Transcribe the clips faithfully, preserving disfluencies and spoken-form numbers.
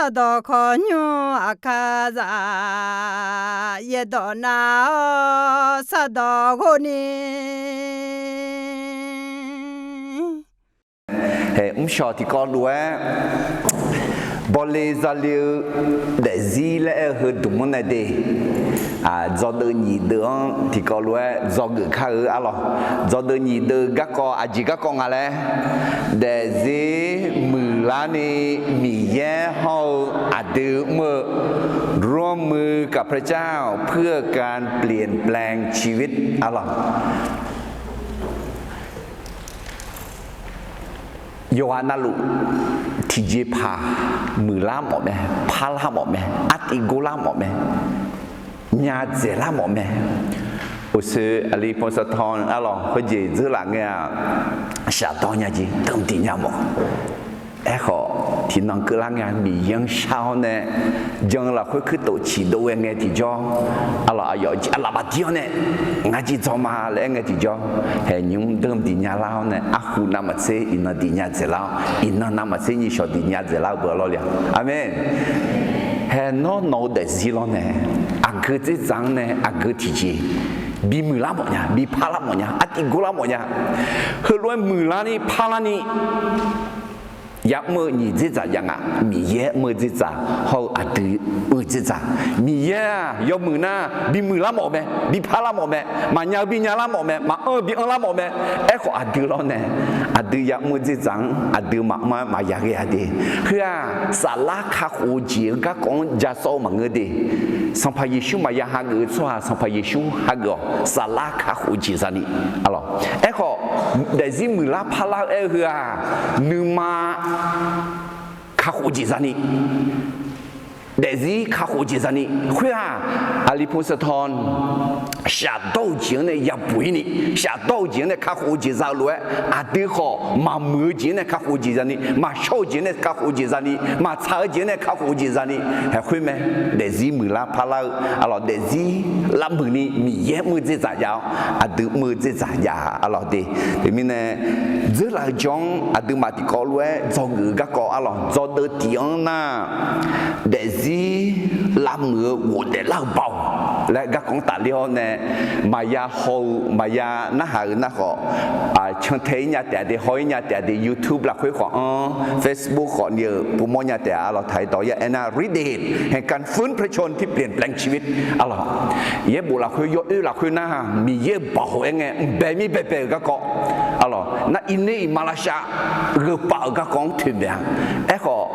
Sardawq khawqnymr aqkar zaq, yaerdawq nav-awr sardawq ghov ni. Hae, mrshawq tiqkawv lof-aer, bawle zale-eu daefzir laer aer-eu heu dmq-anr nae de. Dzawdeuv nyiq deuv-anr tiqkawv lof-aer dzawgeuf kar-eu arlawq. Dzawdeuv nyiq deuv garkawv aqjeq garkawv nga laer, daefzir muiqlar ni Miqyaer hawr-eu aqdui mr-eu, ร่วมมือกับพระเจ้าเพื่อการเปลี่ยนแปลงชีวิต arlawq. Yawqghaq navluf tiqjeqpaq muiqlar mawf mae, parlar mawf mae, artiv gorlar mawf mae, nya dzaeqlar mawf mae. Uqshoe aqli pov saqtan arlawq, khoerjeq dzeurlaf ngae-aq, shafdawr nya jeq deuq diq nya mawf. Aerkhawf, tiqnan keuvlar ngae-a, Miqyaer-anr shar-awr nae jan-eu lafkhoer kuirtof ciqdov ghae ngae tiqjawr, arlawq, aqyawf jeq aqlaf bafdir-awr nae, ngar jeq dzaw ma laer aer ngae tiqjawr, haeq nymr deuq diq nya lar-awr nae, arhu navmaqtser iqnan diq nya dzaeqlar-awr, iqnan navmaqtser nyiq shawq diq nya dzaeqlar-eu beu lawrle-a. Aqmeq. Hae, nawr nawq-eu daefzir lawr nae, aqgeu dzerdzaq-anr nae aqgeu tiqjeq bimuiq lar mawf nya, bi parlar mawf nya, artiv gorlar mawf nya. Heulof-aer muiqlar ni parlar ni ya'mr-eu nyiq dzerdzaq jav nga. Miqyaer mr-eu dzerdzaq hawr-eu aqdui mr-eu dzerdzaq, Miqyaer-aq yawmuiq nar bimuiq lar mawf mae, bi parlar mawf mae, maqnya-eu bi nyalar mawf mae, maqanr-eu bi anrlar mawf mae. Aerkhawf aqdui lawr nae, aqdui ya'mr-eu dzerdzaq-anr aqdui maqmr-aer maqya ghae-a de. Khoer-aq, saflar kakhof-eu jeq-eu garkawv-anr ja sawr-eu maqngeur de. Sanqpaq Yeqsur maqya hageuf-eu tsawrhaq Sanqpaq Yeqsur hageuf-awq. Saflar kakhof-eu jeq zani, arlawq. Aerkhawf, daefzir muiqlar parlar-eu aer-eu heu-aq, nuima kakhof-eu jeq zani, daefzir kakhof-eu jeq zani. Khoer-aq, aqli pov saqtan shafdawr-eu jeq-anr nae yabuq-ir ni, shafdawr-eu jeq-anr nae kakhof-eu jeq za-eu lof-aer, aqdui khawf maqmuiq-eu jeq-anr nae kakhof-eu jeq zani, maqshawr-eu jeq-anr nae kakhof-eu jeq zani, maqtsaq-eu jeq-anr nae kakhof-eu jeq zani. Haeq khoer mae, daefzir muiqlar parlar-eu, arlawq, daefzir lavmuiq ni Miqyaer mr-eu dzerdzaq jav-awr, aqdui mr-eu dzerdzaq jav, arlawq de. Teumirnae, dzeurlaf-eu jawr-anr aqduimaf tiqkawv lof-aer dzawgeuf-eu garkawv, arlawq, dzawdeuv tiq-anr nar, daefzir lavmuiq-eu ghofdaef lar-eu baoq laer garkawv-anr tafler-awr nae, maqya haw-eu maqya narhaq-eu nar khawf, cantae-ir nya taef-a de, haw-ir nya taef-a de, YouTube lafkhoer khawf-anr, Facebook khawf ni-euq pumawr nya taef-a, arlawq, taq-ir dawq ya aernar ฤทธิ์เดชแห่งการฟื้นพระชนม์ที่เปลี่ยนแปลงชีวิต arlawq. Yaerbof lafkhoer yawoer lafkhoer nar, Miqyaer-euq baoq aer ngae mqbae mir baebae-euq garkawv, arlawq, nar iqner iqmalavshav gheupav-euq garkawv-anr toeqmaeq-a. Aerkhawf,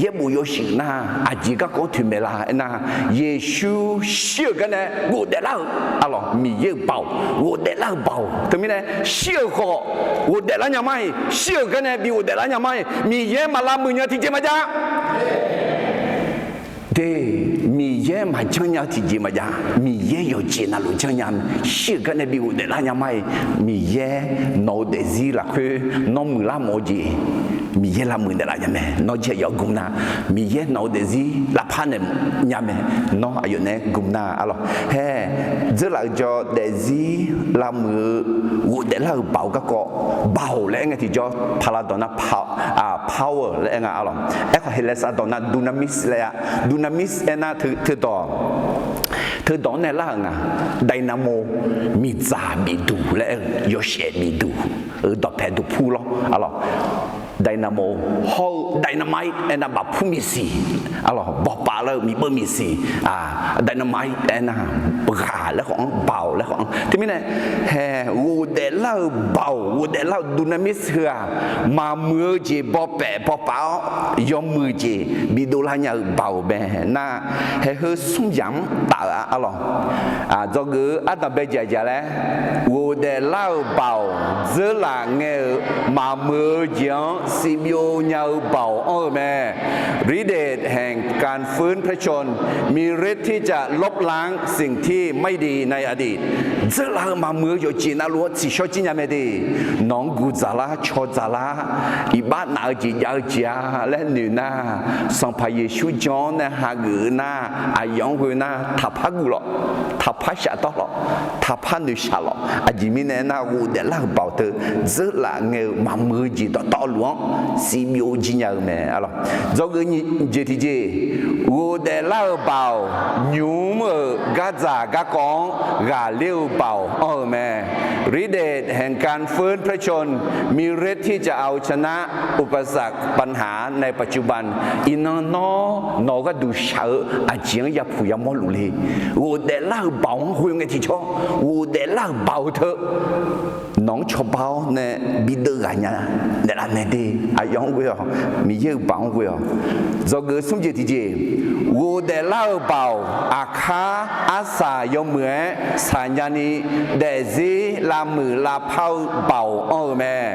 yaerbof yawshuif nar aqjeq garkawv-anr toeqmaeq la aernar, Yeqsur shir-euq gar nae ghofdaef lar-euq, arlawq, Miqyaer-euq baoq, ghofdaef lar-euq baoq. Teumirnae shir-euq khawf ghofdaef lar nya mar-iq, shir-euq gar nae bi ghofdaef lar nya mar-iq, Miqyaer maq lavmuiq nya tiqjeq maqjav de. Miqyaer maqjanr nya-eu tiqjeq maqjav. Miqyaer yawqjeq navluf janrnya, shir-euq gar nae bi ghofdaef lar nya mar-iq, Miqyaer nawq-eu daefzir lafkhoer nawr muiqlar mawf-eu jeq, Miqyaer lavmuiq naeqlaf nya mae. Nawr jir-aq yawf gmq nar, Miqyaer nawq-eu daefzir lavpar naeq nya mae. Nawr aqyawf naeq-aer gmq nar, arlawq. Hae, dzeurlaf-eu jawr daefzir lavmuiq-eu ghofdaef lar-euq baoq garkawv, baoq laer aer ngae tiqjawr, paqlav dawq nar power laer aer nga, arlawq. Aerkhawf heqlaeqsav dawq nar dunamis laer-a. Dunamis aernar teudawq, teudawq-anr nae lar-euq nga. Dynamo, miqdzaq bifduq laer aer-eu, yawshaef bifduq-euq dawqpae duqpur lawr, arlawq. Dynamo hawr-eu dynamite aernar bafpur miqsiq, arlawq, bawqpav lar-eu miqbeuv miqsiq, dynamite aernar ghaq laer khawf-anr, baoq laer khawf-anr. Teumirnae, hae, ghofdaef lar-euq baoq, ghofdaef lar-euq dunamis heu-aq, maqmuiq-eu jeq bawpaef bawpav-awr yawmuiq jeq bidov lar nya-eu baoq mae nar, hae, heu smr yamq-anr taf-euq-a, arlawq. Dzawgeuf-eu ardanq bae jaqjaq laer, ghofdaef lar-euq baoq dzeurlaf ngae-euq maqmuiq-eu jeq-anr siqbyov nya-eu baoq anr-eu mae. ฤทธิ์เดชแห่งการฟื้นพระชนม์ มีฤทธิ์ที่จะลบล้างสิ่งที่ไม่ดีในอดีต Dzeurlaf-eu maqmuiq-eu yawqjeq navluf-anr tsiqshawr jir nya mae de. Nawq-anr guq dzaqlar caw dzaqlar, iqbax naf-eu jeq jav-eu jeq-a laer noeq nar, Sanqpaq Yeqsur jan-awr nae hageuf-eu nar, aqyawf-anr ghoe nar taqpar guv lawq, taqpar shafdawr lawq, taqpar noeqshaq lawq. Mirnae aernar, ghofdaef lar-euq baoq teu dzeurlaf ngae-eu maqmuiq-eu jeq dawqtawvluf-anr sivbyov jir nya-eu mae. Dzawgeuf nyiq jeq tiqjeq, ghofdaef lar-euq baoq nymq-mr-euq gardzaq garkawv-anr ghaqler-eu baoq anr-eu mae. ฤทธิ์เดชแห่งการฟื้นพระชนม์ มีฤทธิ์ที่จะเอาชนะอุปสรรค ปัญหาในปัจจุบัน Iqnan nawr nawq-eu gharduq shaq-eu aqjeq-anr yapuq yamawr luf le. Ghofdaef lar-euq baoq-anr ghoe ngae tiqjawr, ghofdaef lar-euq baoq-eu teu nawq-anr cawba-awr nae bideuv ghaq nya naeqlaf mae de. Aqyawf-anr ghoe-awq, Miqyaer-euq baoq-anr ghoe-awq. Dzawgeuf smr jeq tiqjeq, ghofdaef lar-euq baoq aqkar arsaq yawmuiq-aer saqnya ni daefzir lavmuiq lavpar-eu baoq anr-eu mae.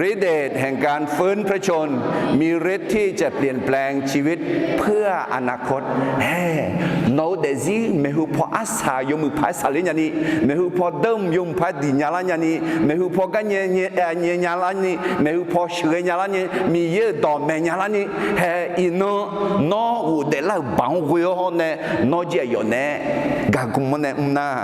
ฤทธิ์เดชแห่งการฟื้นพระชนม์ มีฤทธิ์ที่จะเปลี่ยนแปลงชีวิตเพื่ออนาคต Hae, nawq-eu daefzir maeqhu paw arsaq yawmuiq paq-aer saqler nyani, maeqhu paw deuq yawmuiq paq-aer diq nyalar nyani, maeqhu paw gar nyae nyae nyalar ni, maeqhu paw sheuqghae nyalar ni, Miqyaer-euq dawq maeq nyalar ni, hae, iqnan nawr ghofdaef lar-euq baoq-anr ghoe-awr nae, nawr jir aqyawf naeq-aer gargm-anr nae mr nar,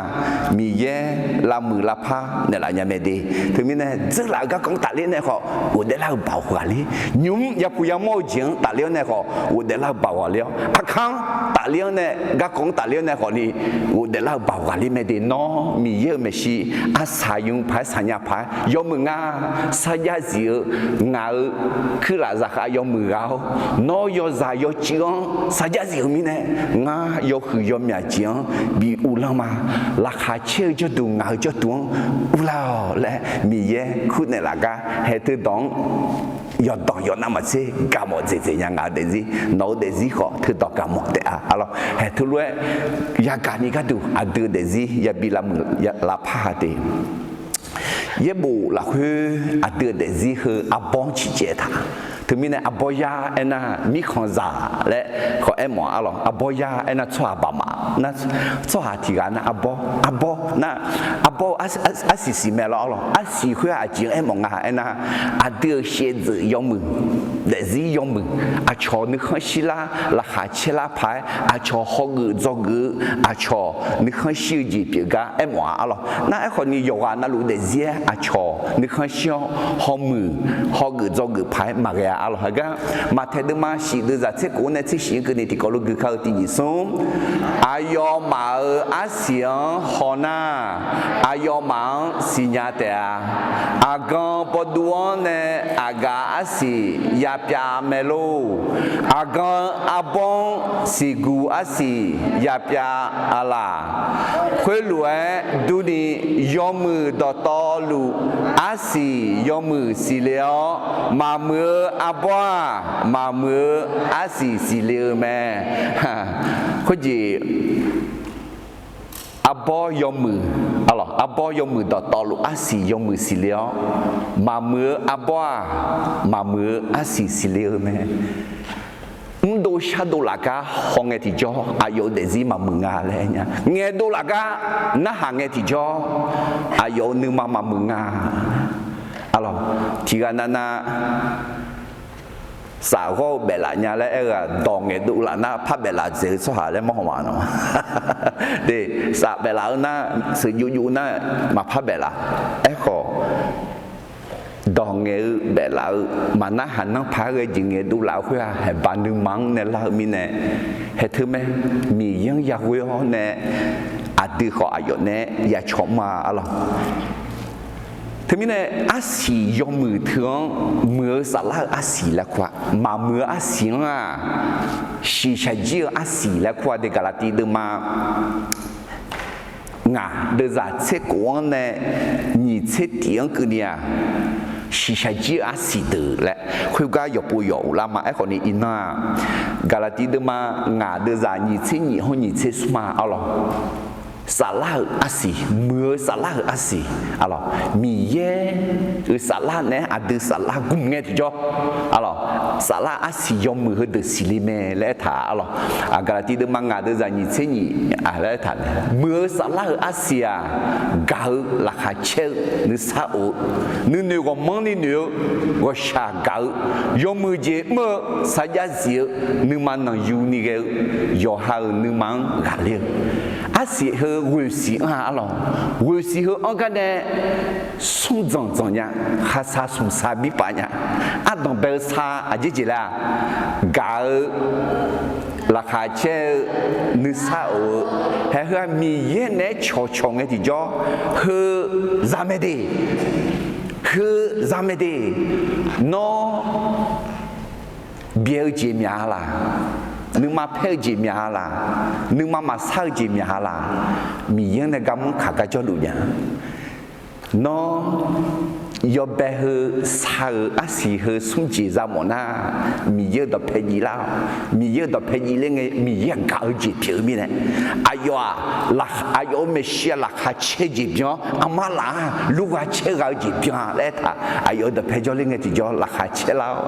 Miqyaer lavmuiq lavpar naeqlaf nya mae de. Teumirnae dzeurlaf-eu garkawv-anr tafler nae khawf ghofdaef lar-euq baoq ghaqler, nymq-mr yapuq yamawr-eu jeq-anr tafler-awr nae khawf ghofdaef lar-eu baoq ghaqler-awr, aqkar-anr tafler-awr nae, garkawv-anr tafler-awr nae khawf ni ghofdaef lar-euq baoq ghaqler mae de. Nawr Miqyaer-euq maeqshi arsaq yawmuiq paq-aer saqnya paq-aer yawmuiq nga sarjax zif-eu ngaq-euq kuirlaf zaqkhav yawmuiq ghaq-awr, nawr yawzaq yawcuiv-anr sarjax zif-eu mirnae, ngar yawhuiq yawmyaq jeq-anr bi uvlanr ma. Laqkhaq caer-eu jawrduq ngaq-euq jawrduq-anr uvlar-awq laer Miqyaer kurnaeq laf gar hae teudawq-anr yawqdanq yawqnav maqtser gaqmawf dzaeqdzaeq nya ngaq-euq daefzir, nawq-eu daefzir khawf teudawq gaqmawf taef-a arlawr. Hae teulof-aer yagaq ni gharduq aqdui-eu daefzir yabi lavmuiq lavpar ha de. Yaerbof lafkhoer aqdui-euq daefzir heu arbawr-anr ciqcaev taq. Teumirnae arbawr yar aernar mirkhanqzaq laer khawf aermawf-a arlawr. Arbawr yar aernar tsawrhaq baqmaf nar, tsawrhaq tiqghaq nar arbawr, arbawr nar, arbawr-eu arsiq siq mae lawr arlawr. Arsiq khoer-aq aqjeq-anr aermawf nga aernar, aqdui-euq shaevdzeuf yawmuiq, daefzir yawmuiq, aqcawq nuikhanr shirlar laqkhaq caerlar paq-aer aqcawq hawgeuf dzawgeuf-eu aqcawq nuikhanr shir-eu jeq pyeuf gar aermawf-a arlawr. Nar aerkhawf ni yawqghaq navluf daefzir-aer aqcawq nuikhanr shir-awr hawmuiq hawgeuf dzawgeuf paq-aer maqghae-a arlawr. Heugar Maqtaeq deuvma shif deuvzaq tser khof-anr nae tser shif-anr keuvni tiqkawv lof gui kar-eu tiq nyiq smr, aqyawfmaf-euq arsiq-anr haw nar, aqyawfmaf-anr siqnya taef-a. Aqgan bawduv-anr nae aqgaf arsiq yapyav mae lor. Aqgan arbawr-anr siqguq arsiq yapyav-a laq. Khoerlof-aer durni, yawmuiq dawqtawvluf arsiq yawmuiq siqle-awr, maqmuiq-eu arbawr-aq, maqmuiq-eu arsiq siqle-eu mae. Khoerjeq arbawr yawmuiq, arbawr yawmuiq dawqtawvluf arsiq yawmuiq siqle-awr, maqmuiq-eu arbawr-aq, maqmuiq-eu arsiq siqle-eu mae. Mrdov shardov lafgar hawngae tiqjawr aqyawf-euq daefzir maqmuiq nga laer aer nya. Ngaeqdov lafgar narhaq ngae tiqjawr aqyawf-euq nuima maqmuiq nga. Arlawr, tiqghaq navnav safghawr-eu baeflaf nya laer aer-eu-aq, dawq ngaeqdov laf nar par baeflaf dzaeq-eu tsawrhaq laer mawr haw ma nawq. De, saf baeflaf-eu nar, sheuqjuv juv nar maqpar baeflaf. Aerkhawf, dawq ngaeq-eu baeflaf-eu maqnarhaq nanrpaq-aer ghae jeq ngaeqdov laf-eu khoer-aq, haeqba nuima-anr nae lar-eu mirnae, haeq teu mae, Miqyaer-anr yaghoe-awr nae aqdui khawf aqyawf nae-aer yacawq mr-a arlawr. Teumirnae arsiq yawmuiq teu-anr muiq-eu saflar-eu arsiq laer kur-a, maqmuiq-eu arsiq-anr-aq, shiqshaq jir-eu arsiq laer kur-a de. Gaqlaqtiv deuvma ngaq deuvzaq tser khof-anr nae nyiq tser tif-anr keuvni-aq, shiqshaq jir-eu arsiq deuq laer khoergar yawqpov yawq uvlar ma. Aerkhawf ni iqnan-aq, Gaqlaqtiv deuvma ngaq deuvzaq nyiq tser nyiq hawr nyiq tser smr-a arlawr. Saflar-euq arsiq, muiq-eu saflar-euq arsiq arlawr. Miqyaer-euq saflar naeq-aer aqdui saflar gmq ngae tiqjawr arlawr, saflar arsiq yawmuiq heudeuq siqle mae laer aertaq arlawr. Gaqlaqtiv deuvma ngaq deuvzaq nyiq tser nyiq laer aertaq, muiq-eu saflar-euq arsiq-aq, gaq-eu laqkhaq caer-eu nuisar of-eu, nuinoeq ghawqmanrni noeq-eu ghawqshaq gaq-eu, yawmuiq jeq mr-eu sarjax zif-eu, nuima nanqyuni ghae-eu, yawqha-euq nuima-anr ghaqler-eu Arsiq heu ghoeqsiq anr-a arlawq. Ghoeqsiq heu anr gar nae smr dzanq dzanq nya, khaqsaq smqsaq bi paf nya. Ardanq bae-eu sar aqjeq jeq laer-aq, gaq-eu, laqkhaq caer-eu, nuisar of-eu, haeq heu-aq Miqyaer naeq-aer cawqcawq ngae tiqjawr, heu zaq mae de, heu zaq mae de, nawr byaeq-eu jeq myaq-a laq, nuima paer-eu jeq myaq-a laq, nuima maqsar-eu jeq myaq-a laq, Miqyaer-anr nae garmanr kaq gar jawrluf nya. Nawr yawbae heu sar-euq arsiq heu smr jeq za mawf nar, Miqyaer-euq dawqpae jiv lar-awq. Miqyaer-euq dawqpae jiv ler ngae, Miqyaer-aq gaq-eu jeq pyeuf-eu mirnae, aqyawf-aq, aqyawf-euq maeqshi-aq laqkhaq caer-eu jeq byan-awr, armar laf-aq lurgha caergha-eu jeq byan-a laer aertaq, aqyawf-euq dawqpae jawrler ngae tiqjawr laqkhaq caer lar-awr.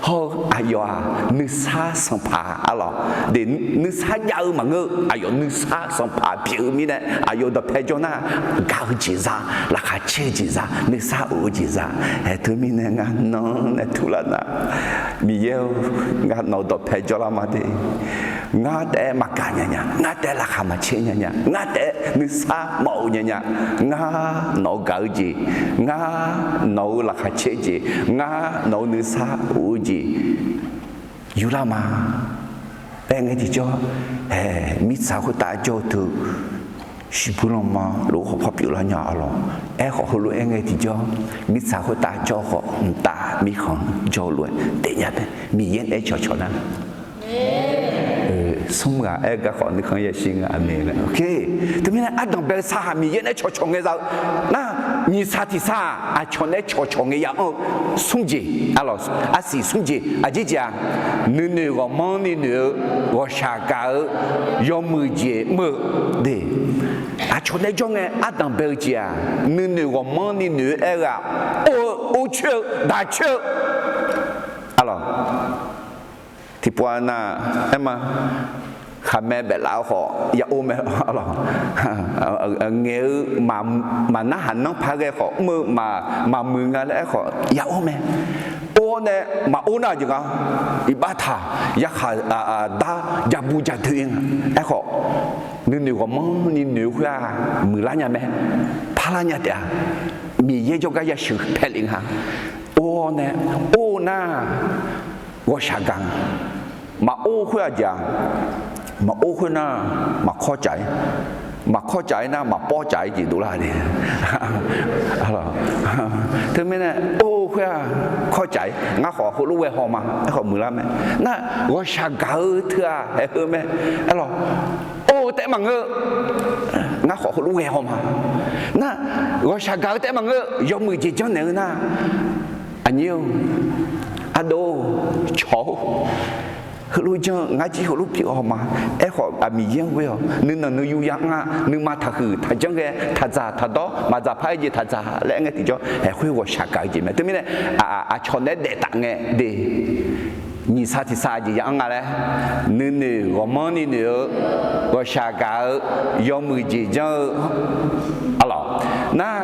Hawr-eu aqyawf-aq nuisar sanqpaq arlawq. De, nuisar jav-eu maqngeur-eu, aqyawf nuisar sanqpaq pyeuf-eu mirnae, aqyawf-euq dawqpae jawr nar, gaq-eu jeq za, laqkhaq caer-eu jeq za, nuisar of-eu jeq za. Aer, teumirnae ngar nan-anr nae turlar nar, Miqyaer-or, ngar nawq-euq dawqpae jawrlar ma de. Ngar taef-aer maqgaq nya nya, ngar taef-aer laqkhaq maqcaer nya nya, ngar taef-aer nuisar maqof nya nya. Ngar nawq-euq gaq-eu jeq, ngar nawq-euq laqkhaq caer jeq, ngar nawq-euq nuisar of-eu jeq yurlar ma. Aer ngae tiqjawr, haeq mirtsaq khoertav jawr-eu teu, shiqbuir lanma lof-aer khawf par pyeuflar nya arlawq. Aerkhawf heulof-aer ngae tiqjawr, mirtsaq khoertav jawr-eu khawf mqtav mirkhanq jawr-eu lof-aer daefnya mae. Miqyaer naeq-aer cawqcawq nar, smr ghaq aer-eu garkawv nuikhanr yashir nga, aqmeq. Teumirnae ardanq bae-eu sar-aq Miqyaer naeq-aer cawqcawq ngae za-eu nar, nyiq saq tiq saq-aq aqcawq naeq-aer cawqcawq ngae ya anr-eu smr jeq, arlawq, arsiq smr jeq aqjeq jeq-aq, nuinoeq ghawqmanrni noeq-eu, ghawqshaq gaq-eu, yawmuiq jeq mr-eu de. Aqcawq naeq-aer jawr ngae ardanq bae-eu jeq-aq, nuinoeq ghawqmanrni noeq-eu aer-eu-aq, or-eu, or coer-eu, daq coer-eu, arlawq. Tiqpov-a nar, aer ma, khaqmae baeflaf-eu khawf ya or mae, arlawq. Ngaeq-eu maqnarhaq nanr paq ghae khawf mr-eu maqmuiq nga laer aerkhawf ya or mae. Or-awr nae maqor nar-aq jeq nga, iqbax taq, yarkhaq dar, jabu jadoe nga. Aerkhawf, nuinoeq ghawqmanrni noeq-eu khoer-aq muiqlar nya mae, parlar nya taef-a. Miqyaer jawrgar yasheuq paelef nga. Or-awr nae, or-eu nar, ghawqshaq gaq nga. Maqor khoer-aq jeq-aq, maqor khoer nar, maqkawr caf-ir, maqkawr caf-ir nar maqpawr caf-ir jeq dovlar de. Teumirnae or-eu khoer-aq kawr caf-ir, ngar khawf heulof ghae haw ma, aerkhawf muiqlar mae. Nar, ghawqshaq gaq-eu teu-aq haeq heu mae. Aerlawq, or-eu taef-aer maqngeur, ngar khawf heulof ghae haw ma. Nar, ghawqshaq gaq-eu taef-aer maqngeur, yawmuiq jeq janrnaeq-eu nar, aqnyir-or, ardov-or, cawq-or, heulof janr-eu ngar jir heulof pyeuf haw ma. Aerkhawf aqmiq yaer ghoe-awq, nuinanq nuiyu ya anr-a, nuima taqhuiq taqjanr ghae, taqdzaq taqdawr, maqdzaq par-aer jeq taqdzaq laer aer ngae tiqjawr, haeq khoer ghawqshaq gaq-eu jeq mae. Teumirnae, aqcawq naeq-aer daef taf ngae de. Nyiq saq tiq saq jeq ya anr nga laer, nuinoeq ghawqmanrni noeq-eu, ghawqshaq gaq-eu, yawmuiq jeq janr-eu, arlawq. Nar,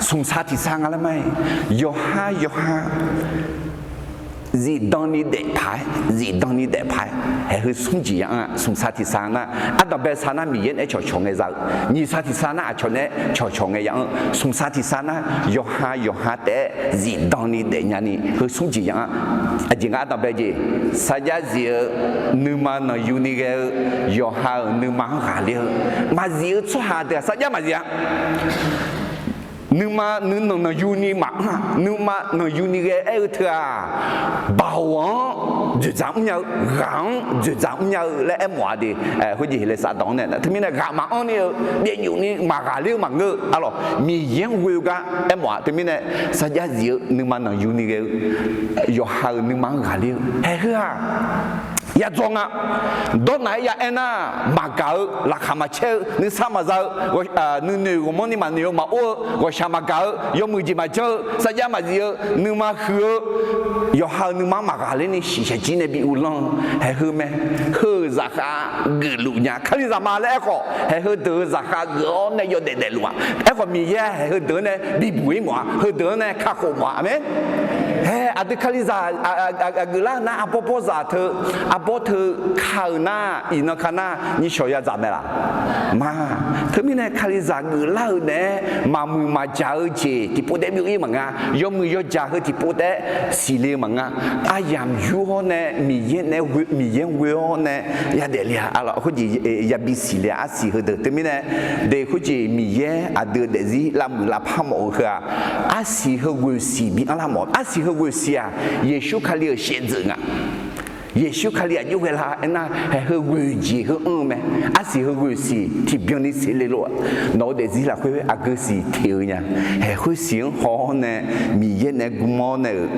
smq saq tiq saq nga laer ma-iq, yawqha yawqha zifdan ni daef paq-aer, zifdan ni daef paq-aer, haeq heu smr jeq ya anr-a. Smq saq tiq saq nar, ardanq bae saq nar Miqyaer naeq-aer cawqcawq ngae za-eu, nyiq saq tiq saq nar aqcawq naeq-aer cawqcawq ngae ya anr, smq saq tiq saq nar yawqha yawqha taef-aer zifdan ni daefnya ni heu smr jeq ya anr. Aqjeq nga ardanq bae jeq, sarjax zif-eu, nuima nanqyuni ghae-eu, yawqha-euq nuima-anr ghaqler-eu, maqzif-eu tsawrhaq deuq-aq sarjax maqzif-a. Nuima nuinanq nanqyuni maqanr-a, nuima nanqyuni ghae aer-eu teu-aq, baoq-anr dzoeqdzaq mrnya-eu, ghaq-anr dzoeqdzaq mrnya-eu laer aermawf-a de. Khoerjeq heqle safdanq-anr nae teumirnae ghaq maqanr ni-eu, byav yuf ni maqghaqler-eu maqngeur-eu, arlawq, Miqyaer-anr ghoe-eu gar aermawf-a. Teumirnae sarjax zif-eu nuima nanqyuni ghae-eu, yawqha-euq nuima-anr ghaqler-eu haeq heu-aq, ya dzaw nga. Dawrnaq-aer ya aer nar, maqgaq-eu, laqkhaq maqcaer-eu, nuisar maqza-eu, nuinoeq ghawqmanrni maqnoeq-eu, maqor-eu, ghawqshaq maqgaq-eu, yawmuiq jeq maqjanr-eu, sarjax maqzif-eu, nuima huiq-eu, yawqha-euq nuima-anr maqghaqler ni shiqshaq jir nae bi uvlanr-eu haeq heu mae. Heu-euq zaqkhav geufluf nya. Kalizaq ma laer aerkhawf, haeq heudeuq-euq zaqkhav geuf-awr nae yawdaef daefluf-a. Aerkhawf Miqyaer haeq heudeuq-anr nae bibuq-ir mawf-a. Heudeuq-anr nae kakhof mawf-a. Aqmeq. Hae, aqdui Kalizaq aq, aq, aq, aq geuflar-eu nar, arbawr bawrzaq teu, arbawr teu ka-euq nar, iqnan ka nar nyishawq ya dzaq mae laq? Ma. Teumirnae Kalizaq geuflar-euq naeq-aer maqmuiq maqjaq-eu jeq tiqpov taef-aer byov-ir maqnga. Yawmuiq yawjaq heu tiqpov taef-aer siqle-eu maqnga. Aryamq yur-awr nae Miqyaer naeq-aer ghoe, Miqyaer ghoe-awr nae yadaef le-a. Arlawq, khoerjeq yabi siqle-a, arsiq heudeuq. Teumirnae de khoerjeq Miqyaer aqdui-eu daefzir lavmuiq lavpar mawf-eu heu-aq, arsiq heu ghoeqsiq bi anrlar mawf. Arsiq heu ghoeqsiq-aq, Yeqsur Kali-euq shaevdzeuf nga. Yeqsur Kali aqjox ghae lar aernar, haeq heu ghoeq jeq heu anr-eu mae. Arsiq heu ghoeqsiq tiqbyan ni seqle lof-a. Nawq-eu daefzir lafkhoer aqgeu siq teq-eu nya. Haeq khoersiq-anr haw-awr nae Miqyaer naeq-aer gm-awr nae-euq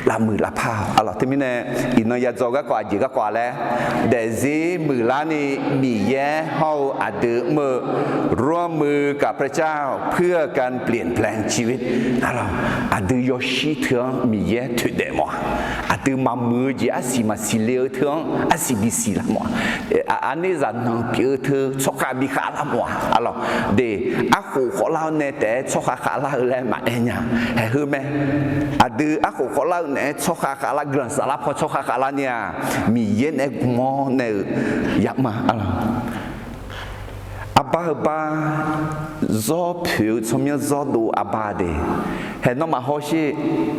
lavmuiq lavpar-awq. Arlawq, teumirnae iqnan ya dzaw garkawv aqjeq garkawv-a laer, daefzir muiqlar ni Miqyaer hawr-eu aqdui mr-eu ร่วมมือกับพระเจ้า เพื่อการเปลี่ยนแปลงชีวิต Arlawq, aqdui yawshir teu-anr Miqyaer toeqdaef mawf-a. Aqdui maqmuiq-eu jeq arsiq maqsiq le-eu teu-anr arsiq bisiq lar mawf-a. Aqnerzaq nanq pyeuf-eu teu tsawrkhav bi khavlar mawf-a. Arlawq, de, arkhof khawvlar-eu nae taef-aer tsawrkhav khavlar-eu laer maqaer nya. Haeq heu mae. Aqdui arkhof khawvlar-eu naeq-aer tsawrkhav khavlar, guiqlanq saflar paw tsawrkhav khavlar ni-aq, Miqyaer naeq-aer gm-awr nae-euq yamr-a. Arlawq, arbar heu bar, zawr poeq-eu tsawrmyanr zawrdov arbar de. Haeq nawmaf hawsher,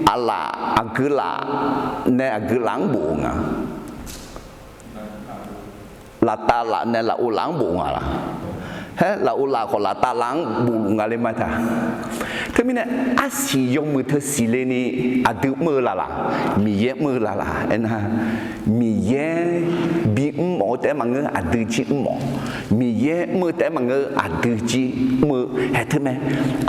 aqlaf aqgeu laf nae aqgeu laf-anr bof-eu nga. Laftav laf nae lafov laf-anr bof nga laq? Haer, lafov laf khawf laftav laf-anr bofluf nga le ma taq. Teumirnae arsiq yawmuiq teu siqle ni aqdui mr-eu laf laq? Miqyaer mr-eu laf laq? Aernar, Miqyaer bimr mawf-eu taef-aer maqngeur, aqdui jir mr mawf. Miqyaer mr-eu taef-aer maqngeur, aqdui jir mr-eu. Haeq teu mae.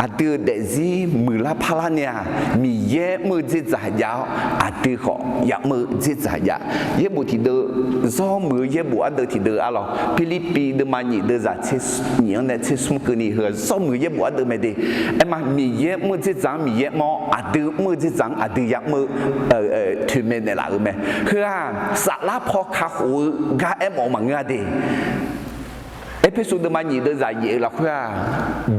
Aqdui-euq daefzir muiqlar parlar ni-aq, Miqyaer mr-eu dzerdzaq jav-awr, aqdui khawf yamr-eu dzerdzaq jav. Yaerbof tiqdeuv, zawr muiq-eu yaerbof ardeuv tiqdeuv arlawq, Pirlirpiv deuvma nyiq deuvzaq tser nyiq-anr nae tser smr keuvni heu-aq zawr muiq-eu yaerbof ardeuv mae de. Aerma, Miqyaer mr-eu dzerdzaq-anr Miqyaer mr-awr, aqdui mr-eu dzerdzaq-anr aqdui yamr-eu toeqmaeq naeqlaf-euq mae. Heu-aq saflar paw kakhof-eu gar aermawf-eu maqngeur-a de. Erpersu deuvma nyiq deuvzaq yaef-eu lafkhoer-aq,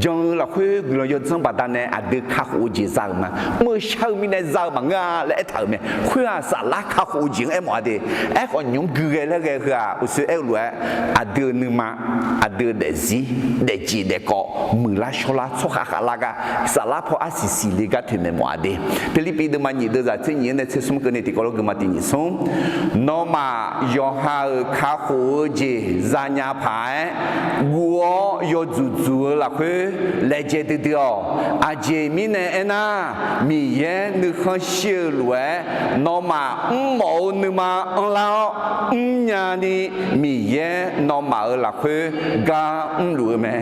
jan-eu lafkhoer guiqlanq yawdzanr baqdanae aqdui kakhof-eu jeq za-euq ma. Mr-eu shar-eu mirnae za-eu maqngeur-a laer aertaq-euq mae. Khoer-aq saflar kakhof-eu jeq-anr aermawf-a de. Aerkhawf nymq-mr gui ghae laer ghae-eu heu-aq uqshoe aer-eu lof-aer, aqdui-euq nuima, aqdui-euq daefzir, daefjeq daefkawv, muiqlar shawrlar, tsawrkhav khavlar gar, saflar paw arsiq siqle gar toeqmaeq mawf-a de. Pirlirpiv deuvma nyiq deuvzaq tser nyiq-anr nae tser smr keuvni tiqkawv lof geufma tiq nyiq smr. Nawmaf yawqha-euq kakhof-eu jeq zanya paq-aer guv-awr yawdzuq dzuq-eu lafkhoer laejae duidui-awq. Aqjeq mirnae aernar, Miqyaer nuikhanr shir-eu lof-aer, nawmaf mrmawf-eu nuima anrlar-awr mrnya ni, Miqyaer nawmaf-euq lafkhoer gar mrluf-eu mae.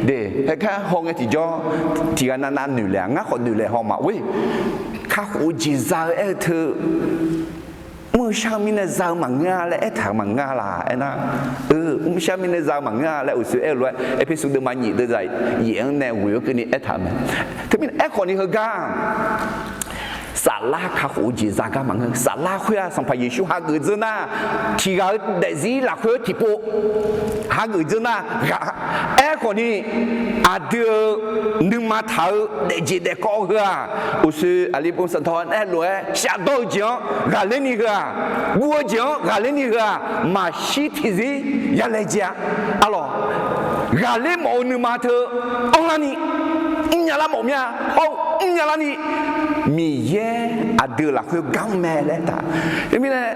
De, haer gar hawngae tiqjawr, tiqghaq navnav noeqlaeq-a, ngar khawf noeqlaeq haw maqor-ir. Kakhof-eu jeq za-eu aer-eu teu, mr-eu shar-eu mirnae za-eu maqngeur-a laer aertaq-euq maqngeur-a laq? Aernar, eu, mr shar mirnae za-eu maqngeur-a laer uqshoe aer-eu lof-aer, Erpersu deuvma nyiq deuvzaq yaef-anr nae ghoeq-eu keuvni aertaq-euq mae. Teumirnae aerkhawf ni heugar saflar kakhof-eu jeq za gar maqngeur. Saflar khoer-aq Sanqpaq Yeqsur hageuf dzeur nar, tiqghaq-eu daefzir lafkhoer tiqpov hageuf dzeur nar ghaq. Aerkhawf ni aqdui-euq nuima taq-eu daefjeq daefkawv heu-aq, uqshoe aqli bov sanqtawv-anr aer lof-aer shafdawr-eu jeq-anr ghaqler ni heu-aq, guv-eu jeq-anr ghaqler ni heu-aq, maqshir tiqzir yalaejae-a. Arlawq, ghaqler mawf-eu nuima teu anrlar ni, mrnya lar mawf mir-a. Hawr-eu mrnya lar ni, Miqyaer aqdui-euq lafkhoer gar mr mae laer taq. Teumirnae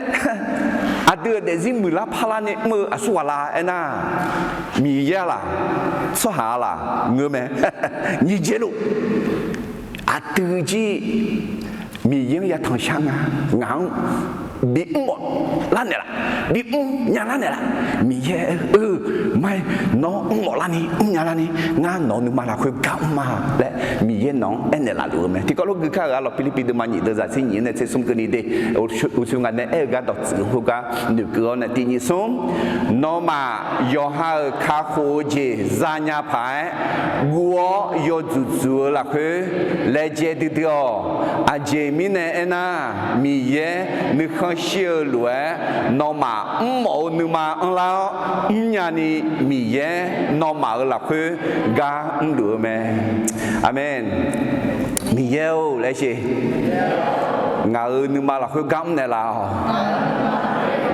aqdui-euq daefzir muiqlar parlar ni mr-eu aqsur ghaq la aernar, Miqyaer-a laq, tsawrhaq-a laq ngeur mae. Nyiq jaeq luf, aqdui jir Miqyaer-anr yatanq shar nga, ngaq-anr bi mrmawf lar naeqlaf, bi mrnya lar naeqlaf. Miqyaer-eu, ma-aer, nawr mrmawf lar ni, mrnya lar ni, ngar nawq-eu nuima lafkhoer gar mr ma laer Miqyaer nawq-anr aernaeq laf luf-eu mae. Tiqkawv lof gui kar-euq arlawq, Pirlirpiv deuvma nyiq deuvzaq tser nyiq-anr nae tser smr keuvni de. Uqshoe ngaq nae aer-eu gar dawqtsuif-eu khoergar noeqkeuv-awr nae tiq nyiq smr, nawmaf yawqha-euq kakhof-eu jeq zanya paq-aer guv-awr yawdzuq dzuq-eu lafkhoer laejae duidui-awq. Aqjeq mirnae aernar, Miqyaer nuikhanr shir-eu lof-aer nawmaf mrmawf-eu nuima anrlar-awr mrnya ni, Miqyaer nawmaf-euq lafkhoer gar mrluf-eu mae. Aqmeq. Miqyaer-or laer sher. Ngaq-euq nuima lafkhoer gar mrnaeq laf-awq.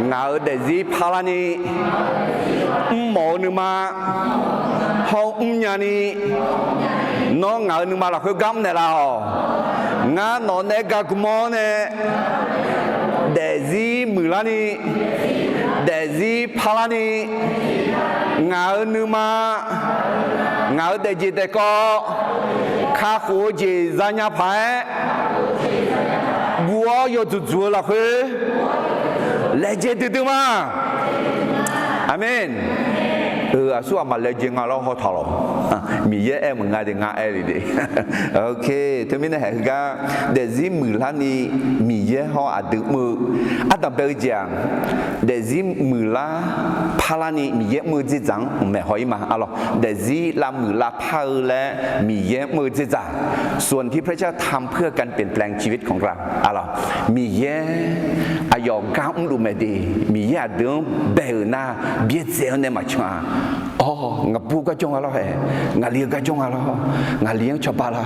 Ngaq-euq daefzir parlarni, mrmawf-eu nuima hawr-eu mrnya ni, nawr ngaq-euq nuima lafkhoer gar mrnaeq laf-awq. Ngar nawq nae gar guiqmawr nae daefzir muiqlarni, daefzir parlarni, ngaq-euq nuima, ngaq-euq daefjeq daefkawv, kakhof-eu jeq zanya paq-aer, guv-awr yawdzuq dzuq-eu lafkhoer laejae duidui ma. Aqmeq. Aqsur aqmaq laejae nga lawr hawtaq lawq. Miqyaer aer maqnga de, ngar aer le de. Teumirnae haeq heugar daefzir muiqlarni Miqyaer hawr aqdui mr-eu ardanq bae-eu jeq-aq, daefzir muiqlar parlarni Miqyaer mr-eu dzerdzaq-anr maeqhaw-ir ma. Arlawq, daefzir lavmuiq lavpar-eu laer Miqyaer mr-eu dzerdzaq, ส่วนที่พระเจ้าทำเพื่อการเปลี่ยนแปลงชีวิตของเรา arlawq, Miqyaer aqyawf gar mrluf mae de. Miqyaer aqdui-anr bae-euq nar, byaerdzae-anr nae maqcan-a. Awr, ngaqbur garjawr nga lawr hae, ngaqli-eu garjawr nga lawr, ngaqli-anr cawba la,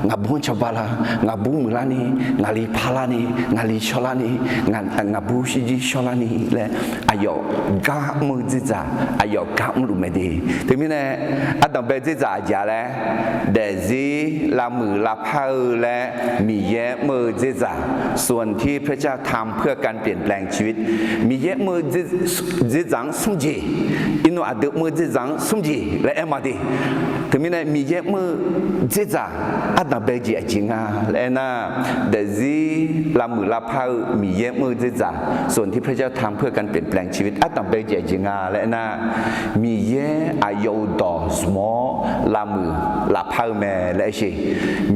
ngaqbur-anr cawba la, ngaqbur muiqlarni, ngaqli parlarni, ngaqli shawrlarni, ngaqbur shirjir shawrlarni laer, aqyawf gar mr-eu dzerdzaq, aqyawf gar mrluf mae de. Teumirnae ardanq bae dzerdzaq aqjeq-a laer, daefzir lavmuiq lavpar-eu laer Miqyaer mr-eu dzerdzaq, ส่วนที่พระเจ้าทำเพื่อการเปลี่ยนแปลงชีวิต Miqyaer mr-eu dzerdzaq-anr smr jeq, iqnan aqdui mr-eu dzerdzaq-anr smr jeq laer aer ma de. Teumirnae Miqyaer mr-eu dzerdzaq ardanq bae jeq aqjeq nga laer aernar, daefzir lavmuiq lavpar-eu Miqyaer mr-eu dzerdzaq, ส่วนที่พระเจ้าทำเพื่อการเปลี่ยนแปลงชีวิต ardanq bae jeq aqjeq nga laer aernar, Miqyaer aqyawf-euq dawq zmq-awr lavmuiq lavpar-eu mae laer aer sher.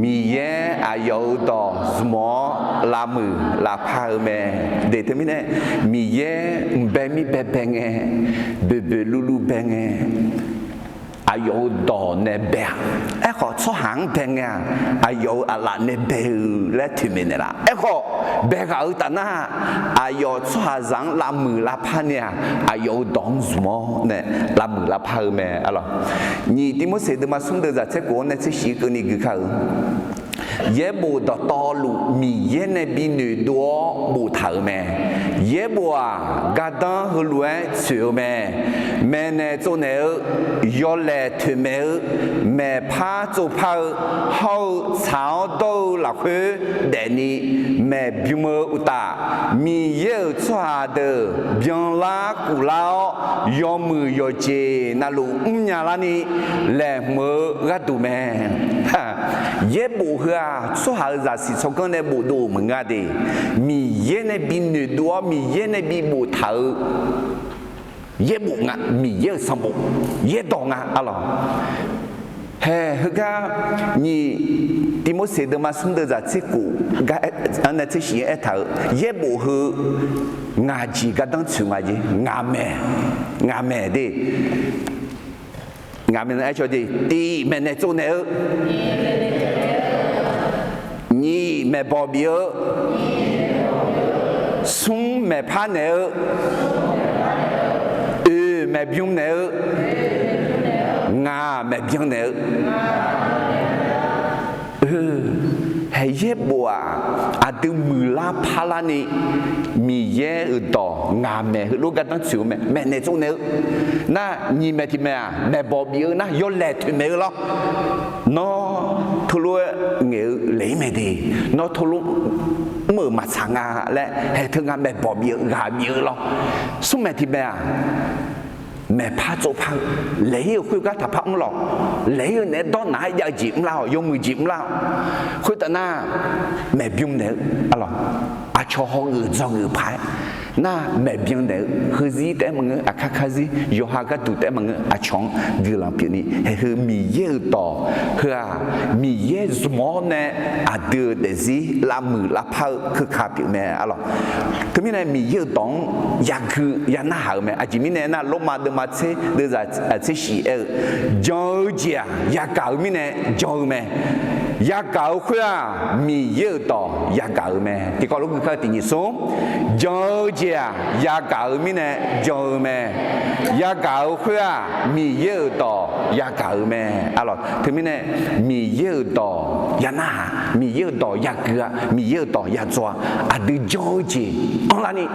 Miqyaer aqyawf-euq dawq zmq-awr lavmuiq lavpar-eu mae. De teumirnae, Miqyaer mqbae mirbae bae ngae, boeqboeq luvluv bae ngae, aqyawf-euq dawq nae bae-a. Aerkhawf, tsawrhaq-anr bae ngae-aq, aqyawf-euq aqlaf nae bae-eu laer toeqmaeq naeqlaf. Aerkhawf, bae ghaq-eu taf nar, aqyawf tsawrhaqzaq-anr lavmuiq lavpar ni-aq, aqyawf-euq dawq-anr zmq-awr nae lavmuiq lavpar-eu mae. Arlawq, nyiq Tivmorseq deuvma smr deuvzaq tser khof-anr nae tser shif keuvni guikar-euq, yaerbof dawqtawvluf Miqyaer nae bi noeqdov-awr boftaq-euq mae. Yaerbof-aq, gardanr heulof-aer tsoeq-eu mae. Maeqnaeq tsovnaeq-eu, yawlaeq toeqmaeq-eu, maeqpar tsovpar-eu, hawr-eu tsaq-awr dawr-eu lafkhoer daefni maeqbym-eu uqtaf, Miqyaer-euq tsawrhaq deuq byanlar kuflar-awr, yawmuiq yawqjeq navluf mrnya larni laeqhmq-eu gharduq mae. Yaerbof heu-aq, tsawrhaq-euq zaqsiq tsawrganr nae bofdov-euq maqngeur de. Miqyaer nae bi noeqdov-awr, Miqyaer nae bi boftaq-eu yaerbof nga, Miqyaer-euq sanqbof, yaerdawq nga. Arlawq, hae heugar nyiq Tivmorseq deuvma smr deuvzaq tser khof-anr nae tser shif-anr aertaq-euq yaerbof heu ngaq jeq gardanr tsoeq nga jeq, ngaq maeq, ngaq maeq de. Ngaq maeq-anr aer caw de, tiq maeqnaeq tsovnaeq-eu, nyiq maeqbawq bif-eu, smr maeqpar naeq-eu, oeq maeqbym naeq-eu, ngaq maeqbyan naeq-eu. Hae yaerbof-aq, aqdui muiqlar parlarni Miqyaer-euq dawq ngaq maeq heulof gardanr tsoeq-eu mae, maeqnaeq tsovnaeq-eu. Nar nyiq maeq tiq maeq-aq, maeqbawq bif-eu nar yawlaeq toeqmaeq-eu lawr. Nawr teulof-aer ngaeq-eu laeq-ir mae de, nawr teulof mr-euq maqtsaq nga laer hae teu nga maeqbawq bif-eu ghaq bif-eu lawr. Smr maeq tiq maeq-aq, maeqpar tsovpar-eu, laeq-ir-euq khoergar taqpar mr lawq. Laeq-ir-eu naeq-aer dawrnaq-aer jav-eu jeq mrlar-awq, yawmuiq jeq mrlar-awq. Khoertav nar, maeqbym naeq-eu, arlawq, aqcawq hawgeuf dzawgeuf paq-aer nar, maeqbyan naeq-eu heuzir taef-aer maqngeur, aqkar karzir yawqha gharduq taef-aer maqngeur, aqcawq-anr guiqlanq pyeufni hae heu Miqyaer-euq dawq heu-aq, Miqyaer zmq-awr nae aqdui-euq daefzir lavmuiq lavpar-eu keuka pyeuf mae, arlawq. Teumirnae Miqyaer-euq dawq-anr yagui yanarhaq-eu mae. Aqjeq mirnae aernar, Lormav deuvma tser deuvzaq tser shif aer-eu, jan-eu jeq-aq yagaq-eu mirnae jan-eu mae. Yagaq-eu khoer-aq, Miqyaer-euq dawq yagaq-eu mae. Tiqkawv lof gui kar-eu tiq nyiq smr, jan-eu jeq-aq yagaq-eu mirnae jan-eu mae. Yagaq-eu khoer-aq, Miqyaer-euq dawq yagaq-eu mae. Arlawq, teumirnae Miqyaer-euq dawq ya narhaq, Miqyaer-euq dawq yagui-a, Miqyaer-euq dawq yadzaw-a, aqdui jan-eu jeq anrlar ni,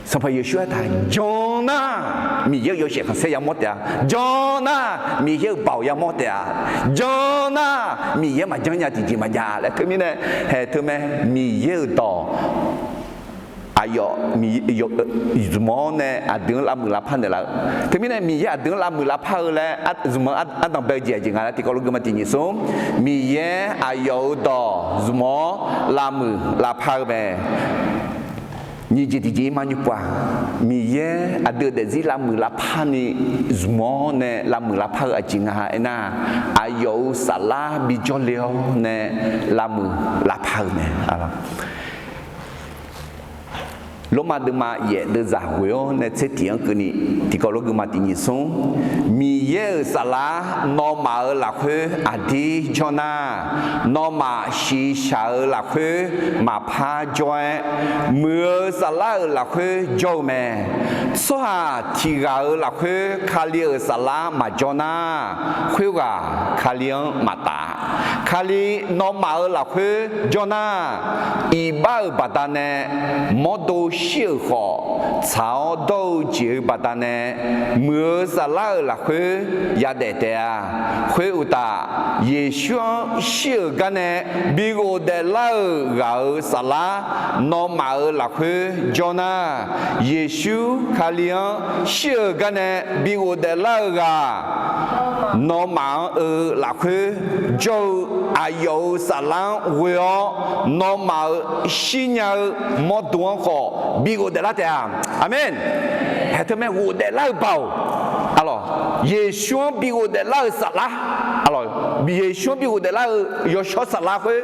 Sanqpaq Yeqsur aertaq, jan nar, Miqyaer-euq yawshaef khanqsaer yamawr taef-a. Jan nar, Miqyaer-euq baoq yamawr taef-a. Jan nar, Miqyaer maqjan nya tiqjeq maqjav laer. Teumirnae, haeq teumae, Miqyaer-euq dawq aqyawf zmq-awr nae aqdui-anr lavmuiq lavpar naeqlaf-eu. Teumirnae Miqyaer aqdui-anr lavmuiq lavpar-eu laer zmq-anr ardanq bae-eu jeq aqjeq nga laer tiqkawv lof gui ma tiq nyiq smr, Miqyaer aqyawf-euq dawq zmq-awr lavmuiq lavpar-eu mae. Nyiq jeq tiqjeq-ir ma nymr pov-aq, Miqyaer aqdui-euq daefzir lavmuiq lavpar ni zmq-awr nae lavmuiq lavpar-eu aqjeq nga aernar, aqyawf-euq saflar bijawr le-awr nae lavmuiq lavpar-eu mae. Lormav deuvma yaef deuvzaq ghoe-awr nae tser tiq-anr keuvni, tiqkawv lof gui ma tiq nyiq smr, Miqyaer-euq saflar nawmaf-euq lafkhoer aqdir jawr nar, nawmaf shiqshaq-euq lafkhoer maqpar jawr-aer, muiq-eu saflar-euq lafkhoer jawr-eu mae. Tsawrhaq tiq ghaq-euq lafkhoer Kali-euq saflar maqjawr nar, khoerghaq Kali-anr maqtaf. Kali nawmaf-euq lafkhoer jawr nar, iqbax-euq baqdanae mawrdo shir-euq khawf, tsaq-awr dawr-eu jeq-euq baqdanae muiq-eu saflar-euq lafkhoer yadaef taef-a. Khoeruqtaf, Yeqsur-anr shir-euq gar nae bi ghofdaef lar-euq ghaq-euq saflar nawmaf-euq lafkhoer jawr nar, Yeqsur Kali-anr shir-euq gar nae bi ghofdaef lar-eu ghaq nawmaf-anr-eu lafkhoer jawr-eu aqyawf-euq saflar-anr ghoe-awr, nawmaf-euq shirnya-eu mawrdo-anr khawf bi ghofdaef lar taef-a. Aqmeq. Haeq teumae ghofdaef lar-eu baoq, arlawq, Yeqsur-anr bi ghofdaef lar-eu saflar, arlawq, Yeqsur-anr bi ghofdaef lar-eu yawshawr saflar khoer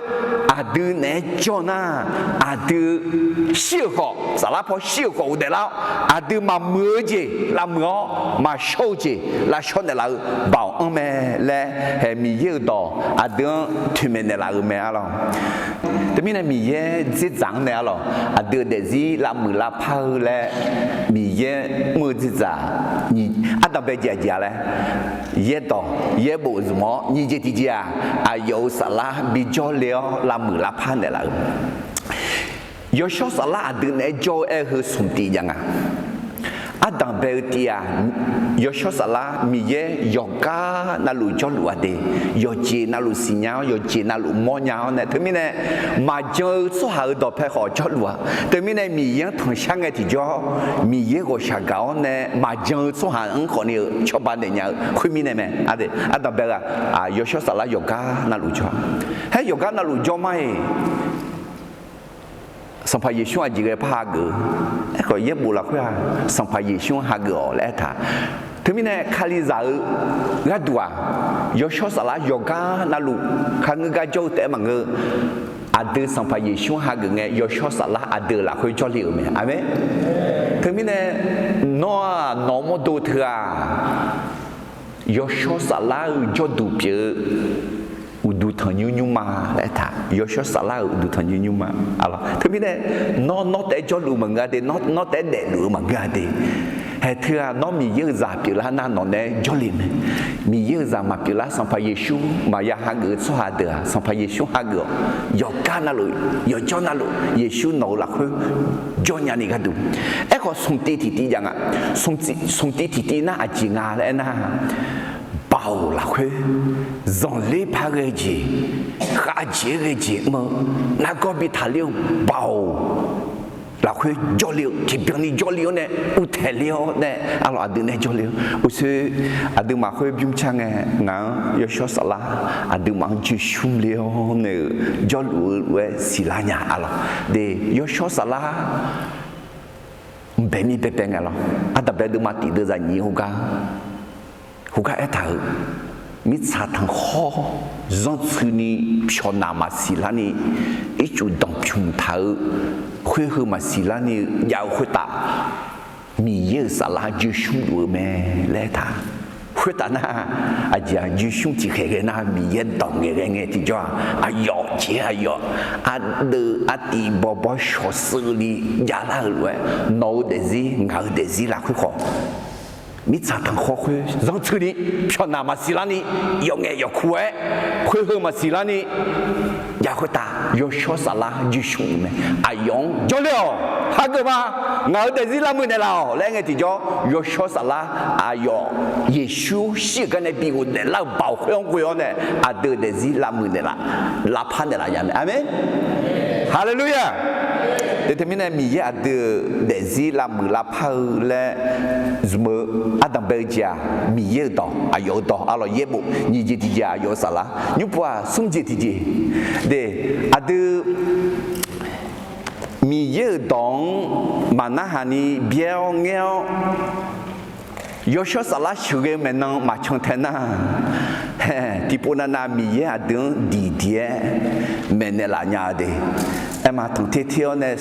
aqdui naeq-aer jawr nar, aqdui shir-euq khawf, saflar paw shir-euq khawf ghofdaef lar-awr, aqdui maqmuiq-eu jeq lavmuiq-awr, maqshawr-eu jeq lavshawr naeqlaf-eu baoq anr mae laer, haeq Miqyaer-euq dawq aqdui-anr toeqmaeq naeqlaf-eu mae, arlawq. Teumirnae Miqyaer dzerdzaq-anr nae, arlawq, aqdui-euq daefzir lavmuiq lavpar-eu laer Miqyaer mr-eu dzerdzaq ardanq bae jeq aqjeq-a laer, yaerdawq yaerbof zmq-awr nyiq jeq tiqjeq-aq, aqyawf-euq saflar bijawr le-awr lavmuiq lavpar naeqlaf-eu yawshawr saflar aqdui naeq-aer jawr-eu aer-eu heu smq tiv jav nga. Ardanq bae-eu tiv-aq, yawshawr saflar Miqyaer yawqgar navluf jawrluf-a de, yawqjeq navluf siqnya-awr, yawqjeq navluf mawrnya-awr nae, teumirnae maqjan-eu tsawrhaq-euq dawqpae khawf jawrluf-a. Teumirnae Miqyaer-anr tanqshar ngae tiqjawr, Miqyaer ghawqshaq gaq-awr nae maqjan-eu tsawrhaq-anr khawfni-eu cawba naeq nya-eu khoermirnae mae. Ardanq bae-eu-aq, yawshawr saflar yawqgar navluf jawr-a. Haer yawqgar navluf jawr mar-iq, Sanqpaq Yeqsur-anr aqjeq ghae par hageuf-eu. Aerkhawf yaerbof lafkhoer-aq, Sanqpaq Yeqsur-anr hageuf-awq laer aertaq. Teumirnae Kalizaq-eu gharduq-aq, yawshawr saflar yawqgar navluf kharngeur gar jawr-eu taef-aer maqngeur. Aqdui Sanqpaq Yeqsur-anr hageuf ngae, yawshawr saflar aqdui-euq lafkhoer jawrle-euq mae. Aqmeq. Teumirnae nawr-aq, nawq-eu mawrdo teu-aq, yawshawr saflar-euq jawrduq pyeuf-eu uqduq tanqnymr nymrma laer aertaq. Yawshawr saflar-euq uqduq tanqnymr nymrma. Teumirnae nawr, nawr taef-aer jawrluf maqngeur-a de, nawr, nawr taef-aer daefluf-eu maqngeur-a de. Haeq teu-aq, nawr Miqyaer-euq zaq pyeuflar nar nawq naeq-aer jawrle mae. Miqyaer-euq zaq maqpyeuflar Sanqpaq Yeqsur maqya hageuf-eu tsawrhaq deuq-aq, Sanqpaq Yeqsur hageuf-awq. Yawqgar navluf, yawqjawr navluf, Yeqsur nawq-eu lafkhoer jawrnya ni gharduq. Aerkhawf smq tiv tiqtiv jav nga. Smq tiv tiqtiv nar aqjeq nga laer aernar, baoq lafkhoer zanqler par ghae jeq, khavjeq-aer ghae jeq mr-eu, nargawr bi taqler-eu baoq lafkhoer jawrle-eu tiqbyan ni jawrle-awr nae, uvtaeq ler-awr nae, arlawq aqdui nae jawrle-eu uqshoe aqduimaf khoer bymr car ngae, ngaq-anr yawshawr saflar aqduimaf-anr joeqshmr le-awr nae-euq jawrluf-eu lof-aer siqlar nya, arlawq. De, yawshawr saflar mqbae mir baebae ngae lawr. Ardanqbae deuvma tiq deuvzaq nyiq heugar, heugar aertaq-euq, mirtsaq tanqkhawr zanrtsuini pyawqnaq maqsiq larni, ircuf danqpymq taq-eu khoer heu maqsiq larni-eu jav-eu khoertav, Miqyaer-euq saflar joeqshmr luf-eu mae laer aertaq. Khoertav nar, aqjeq-aq, joeqsmr tiqkhaeq ghae nar, Miqyaer dawq ngaeqghae ngae tiqjawr-aq, aqyawf jeq-aer aqyawf ardeuv artiv bawbawr shawqseuv li javlar-eu lof-aer, nawq-eu daefzir ngaq-eu daefzir lafkhoer khawf, mirtsaq tanqkhawr khoer zanrtsuini, pyawqnaq maqsiq larni, yawf ngaef yawf kuq-aer, khoer heu maqsiq larni, jav khoertav yawshawr saflar joeqsmr-euq mae. Aqyawf-anr jawrle-awq, hageuf ma, ngaq-euq daefzir lavmuiq naeqlaf-awq laer aer ngae tiqjawr, yawshawr saflar aqyawf Yeqsur shir-euq gar nae bi ghofdaef lar-euq baoq khoer-anr ghoe-awr nae, aqdui-euq daefzir lavmuiq naeqlaf, lavpar naeqlaf nya mae. Aqmeq. Haleluya! Te teumirnae Miqyaer aqdui-euq daefzir lavmuiq lavpar-eu laer zmq-eu ardanq bae-eu jeq-aq, Miqyaer-euq dawq, aqyawf-euq dawq, arlawq yaerbof nyiq jeq tiqjeq, aqyawf-euq saflar nymrpov-aq smr jeq tiqjeq. De, aqdui Miqyaer-euq dawq-anr maqnarhaq ni byaer-awr ngaer-awr, yawshawr saflar sheuqghae-eu maeqnan maqcan tae nar, hae, tiqpov navnav Miqyaer aqdui-anr diqdiq-aer maeqnaeq laf nya-eu de. Aerma tanqter ter-awr nae,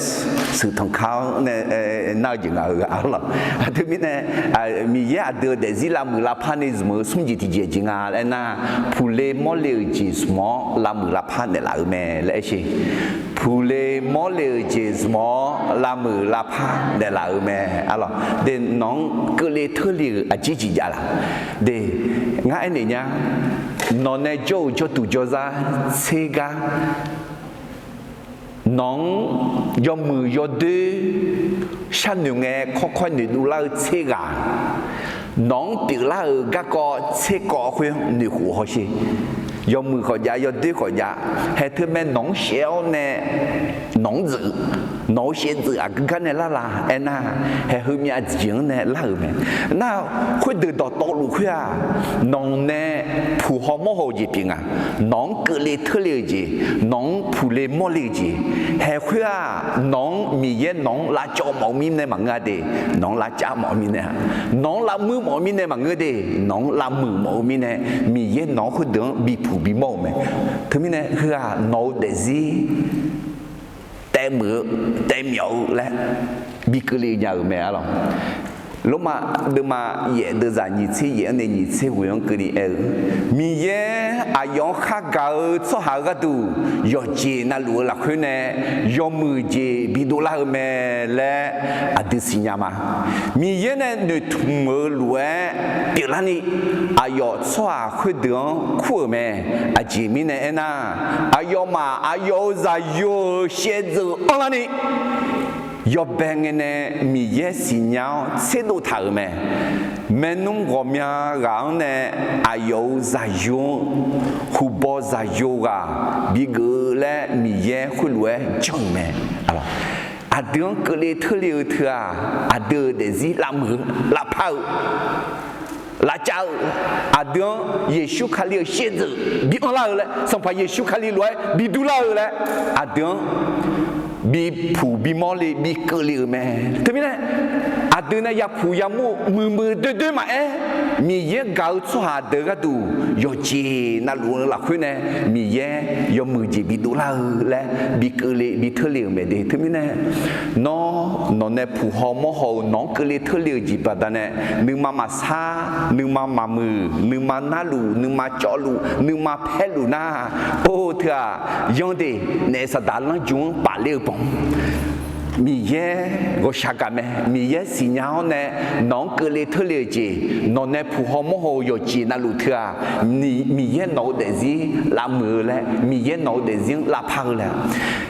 sheuq tanq kar-awr nae, nar-eu jeq nga-eu ghaq arlawq. Aqdui mirnae, Miqyaer aqdui-euq daefzir lavmuiq lavpar ni zmq-eu smr jeq tiqjeq jeq nga laer nar, puqle mawrle-euq jeq zmq-awr lavmuiq lavpar naeqlaf-euq mae laer aer sher. Puqle mawrle-euq jeq zmq-awr lavmuiq lavpar naeqlaf-euq mae arlawq. De, nawq-anr keuvle teurle-euq aqjeq jeq jav laq. De, ngar aernaeq nya, nawq nae jawr-euq jawrduq jawrzar tser gar, nawq-anr yawmuiq yawdoer sharnoeq ngae kawrkawr noeqdov lar-eu tser ghaq, nawq-anr pyeuflar-euq garkawv tser kawv khoer noeqkhof hawsher. Yawmuiq khawf jav, yawdoer khawf jav, hae teumae nawq-anr shaev-awr nae nawq-anr dzeuf, nawq-eu shaevdzeuf aqgeu gar nae lar la aernar, hae heumyav jeq-anr nae lar-euq mae. Nar, khoerdeuq dawqtawvluf khoer-aq, nawq nae puq haw mawr haw-eu jeq pyeuf nga. Nawq-anr keuvle teurle-euq jeq, nawq-anr puqle mawrle-eu jeq, hae khoer-aq, nawq-anr Miqyaer nawq-anr lavcawv mawf-eu mirnae maqngeur-a de, nawq-anr lavcav mawf-eu mirnae, nawq-anr lavmuir mawf-eu mirnae maqngeur de, nawq-anr lavmuiq mawf-eu mirnae, Miqyaer nawq-anr khoerdeuq-anr bi puq bi mawr-euq mae. Teumirnae heu-aq nawq-eu daefzir taevmuiq-eu, taevmyawf-eu laer bi keuvle nya-euq mae arlawq. Lormav deuvma yaef deuvzaq nyiq tser yaef-anr nae nyiq tser ghoeq-anr keuvni aer-eu, Miqyaer aqyawf-anr khargaq-eu tsawrhaq-eu gharduq yawqjeq navluf-eu lafkhoer nae yawmuiq jeq bidov lar-eu mae laer aqdui siqnya ma. Miqyaer nae noeqtmq-eu lof-aer pyeuflarni, aqyawf tsawrhaq khoerdeuq-anr kur-euq mae. Aqjeq mirnae aernar, aqyawfmaf aqyawf-euq zaqyo-euq shaevdzeuf anrlarni, yawbae ngae nae Miqyaer siqnya-awr tserdov taq-euq mae. Maernmr ghawqmya ghaq-anr nae aqyawf-euq zaqyo-anr, huqbaw zaqyo ghaq bigeuf-eu laer Miqyaer khoerlof-aer janr-euq mae. Aqdui-anr keuvle teurle-eu teu-aq, aqdui-euq daefzir lavmuiq-eu, lavpar-eu, lavcav-eu, aqdui-anr Yeqsur Kali-euq shaevdzeuf bi anrlar-eu laer, Sanqpaq Yeqsur Kali lof-aer bi durlar-eu laer, aqdui-anr bi puq bi mawrle bi keuvle-euq mae. Teumirnae aqdui nae yapuq yamawr-eu muiqmuiq doerdoer maqaer, Miqyaer gaq-eu tsawrhaq deuq gharduq yawqjeq navluf-eu lafkhoer nae Miqyaer yawmuiq jeq bidov lar-eu laer bi keuvle bi teurle-euq mae de. Teumirnae nawr nawq nae puq haw mawr haw-eu nawq-anr keuvle teurle-euq jeq baqdanae, nuima maqsar, nuima maqmuiq, nuima narluf, nuima cawvluf, nuima paerluf nar, or teu-aq, yanr de, naef saqdaq lanrju-anr pafler-eu banq Miqyaer ghawqshaq gaq mae. Miqyaer siqnya-awr nae nawq-anr keuvle teurle-euq jeq, nawq nae puq haw mawr haw-eu yawqjeq navluf teu-aq, Miqyaer nawq-eu daefzir lavmuiq-eu laer, Miqyaer nawq-eu daefzir-anr lavpar-eu laer,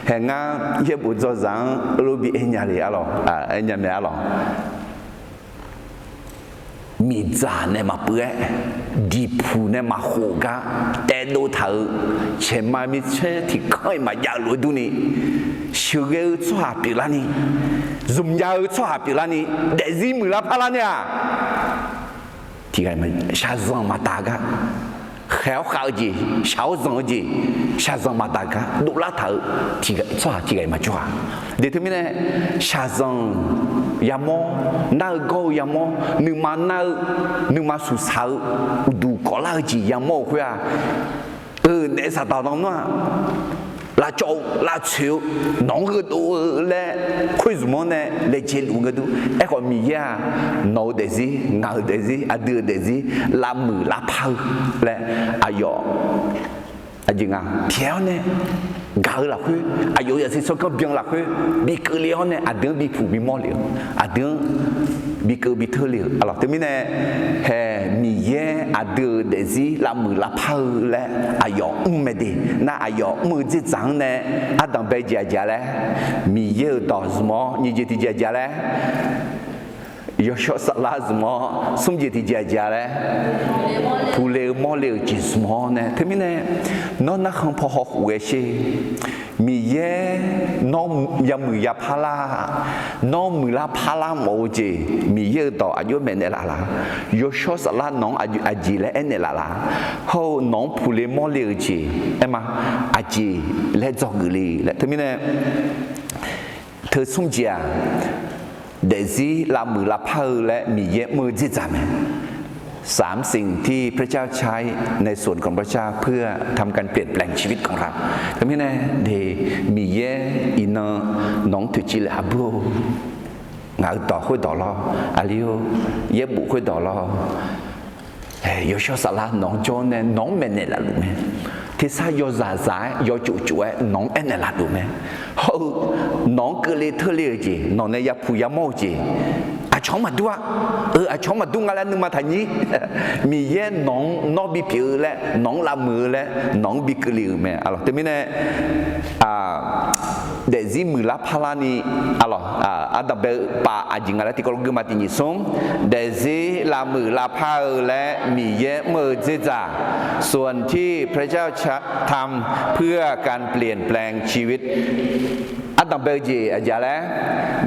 hae ngar yaerbof dzawzaq-anr lof bi aer nya le arlawq, aer nya mae arlawq. Miqdzaq nae maqpeuv-aer, diqpuq nae maqkhof gar taedov taq-euq caeqma mirtsaer tiqkanr-iq maqjav-eu lof-aer durni, sheuqghae-eu tsawrhaq pyeuflarni, zmqjav-eu tsawrhaq pyeuflarni, daefzir muiqlar parlar nae-aq, tiqghaq-iq ma, shaqzanq maqdaq gar, khaeq-awr khav-eu jeq, shaq-awr zanq-eu jeq, shaqzanq maqdaq gar dovlar taq-eu tsawrhaq tiqghaq-iq maqjawr-a. De teumirnae, shaqzanq yamawr, nar-eu gawr-eu yamawr, nuima nar-eu, nuima suqsaq-eu, uqduq kawvlar-eu jeq yamawr-euq khoer-aq, eu naef saqdaq nan nar-aq, lavcawv-eu lavtsoeq-eu, nawq-anr gheudov-eu laer khoer zmq-anr nae laejae luf-eu gharduq. Aerkhawf Miqyaer-aq, nawq-eu daefzir, ngaq-euq daefzir, aqdui-euq daefzir, lavmuiq lavpar-eu laer aqyawf aqjeq nga pyaeq-awr nae gaq-eu lafkhoer, aqyawf-euq zaqsiq tsawrganr byan lafkhoer bi keuvle-awr nae aqdui-anr bipuq bimawr le-eu, aqdui-anr bikeuv biteule-euq arlawq. Teumirnae hae, Miqyaer aqdui-euq daefzir lavmuiq lavpar-eu laer aqyawf mr mae de. Nar aqyawf mr-eu dzerdzaq-anr nae ardanq bae jeq aqjeq-a laer, Miqyaer-euq dawq zmq-awr nyiq jeq tiqjeq aqjeq-a laer, yawshawr saflar zmq-awr smr jeq tiqjeq aqjeq-a laer, puqle-eu mawrle-euq jeq zmq-awr nae. Teumirnae nawr narkhan paw hawkhof ghae sher. Miqyaer nawr yamuiq yapar lar, nawr muiqlar parlar mawf-eu jeq Miqyaer-euq dawq aqjox maeqnaeq laf laq? Yawshawr saflar nawq-anr aqjeq laer aernaeq laf laq? Hawr-eu nawq-anr puqle mawrle-euq jeq aerma, aqjeq laer dzawgeuf le laer. Teumirnae teu smr jeq-aq, daefzir lavmuiq lavpar-eu laer Miqyaer mr-eu dzerdzaq mae. สามสิ่งที่พระเจ้าใช้ในส่วนของพระเจ้าเพื่อทำการเปลี่ยนแปลงชีวิตของเรา Teumirnae de, Miqyaer iqnan nawq-anr toeqciv laef-a bur-or, ngaq-euq dawq khoerdawq lawr, aqli-or, yaerbof khoerdawq lawr, yawshawr saflar nawq-anr jawr-awr nae nawq-anr maeqnaeq laf luf mae. Tersar yawzaq zaq-aer yawtsof tsof-aer nawq-anr aernaeq laf luf mae. Hawr-eu nawq-anr keuvle teule-euq jeq, nawq nae yapuq yamawr-eu jeq, aqcawq-anr maqdur-a. Eu, aqcawq-anr maqdur nga laer nuima taqnyir. Miqyaer nawq-anr nawr bipyeuf-eu laer, nawq-anr lavmuiq-eu laer, nawq-anr bikeuv le-euq mae arlawq. Teumirnae daefzir muiqlar parlar ni arlawq, ardanq bae-eu pav aqjeq nga laer tiqkawv lof guima tiq nyiq smr, daefzir lavmuiq lavpar-eu laer Miqyaer mr-eu dzerdzaq, ส่วนที่พระเจ้าทำเพื่อการเปลี่ยนแปลงชีวิต ardanq bae-eu jeq aqjeq laer,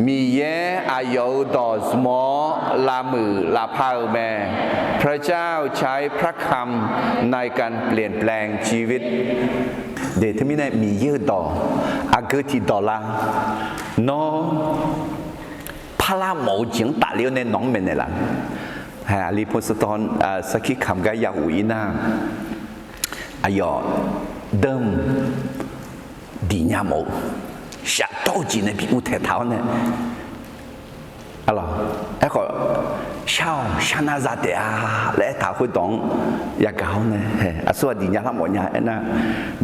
Miqyaer aqyawf-euq dawq zmq-awr lavmuiq lavpar-eu mae. พระเจ้าใช้พระคำในการเปลี่ยนแปลงชีวิต De, teumirnae Miqyaer-euq dawq aqgeu tiqdawq lar, nawr parlar mawf-eu jeq-anr tafler-awr nae nawq-anr maeqnaeq laf. Aqli pov sanqtawv sarkir kamq gar ya of-ir nar, aqyawf danr diq nya mawf-eu, shafdawr-eu jeq nae bi uvtaeq taq-awr nae, arlawq, aerkhawf, shar-awq, shar nar za taef-a laer aertaq-euq khoerdawq-anr yagaq-awr nae, aqsur ghaq diq nya lar mawf nya aernar,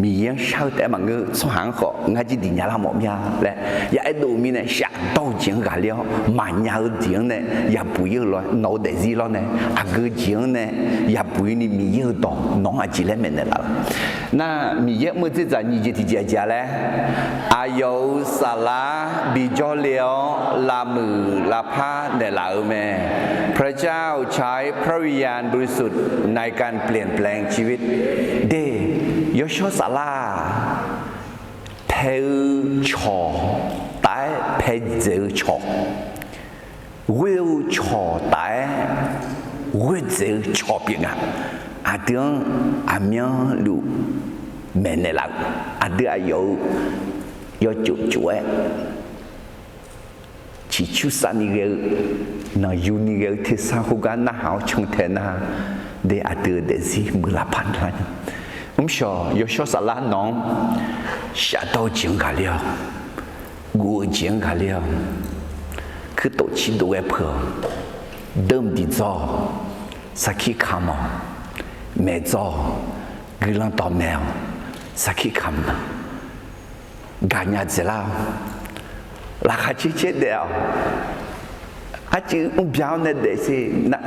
Miqyaer-anr shar-eu taef-aer maqngeur, tsawrhaq-anr khawf ngar jir diq nya lar mawf mir-a laer ya aerdov-eu mirnae, shafdawr-eu jeq-anr ghaqler-awr maqnya-eu jeq-anr nae yabuq-ir-eu lof-aer, nawq-eu daefzir lawr nae aqgeu jeq-anr nae yabuq-ir ni Miqyaer-euq dawq nawq-anr aqjeq laer maeqnaeq laf laq? Nar, Miqyaer mr-eu dzerdzaq nyiq jeq tiqjeq aqjeq-a laer, aqyawf-euq saflar bijawr le-awr lavmuiq lavpar naeqlaf-eu mae. พระเจ้าใช้พระวิญญาณบริสุทธิ์ในการเปลี่ยนแปลงชีวิต De, yawshawr saflar-aq, pae-eu cawq taf-aer pae dzaeq-eu cawq, ghoer-eu cawq taf-aer ghoer dzaeq-eu cawq pyeuf nga. Aqdui-anr aqmyanluf maeqnaeq laf-euq, aqdui aqyawf-euq yawtsof tsof-aer ciqcursav ni ghae-eu, nanqyu ni ghae-eu tersar khoergar narhaq-awr cantae nar, de aqdui-euq daefzir muiqlar par lar nya. Mrshawq yawshawr saflar nawq-anr shafdawr-eu jeq-anr ghaqler-awq, guv-eu jeq-anr ghaqler-awq, kuirtof cirdov ghae peuq-awq, deuq diqdzawr-awq, sarkir kamq-awq, maeqdzawr-awq, guiqlanq dawqmaeq-awq, sarkir kamq-awq, gaqnya dzaeqlar-awq, laqkhaq caer caer daef-awq, arcuiv mrbya-awr nae daef sher,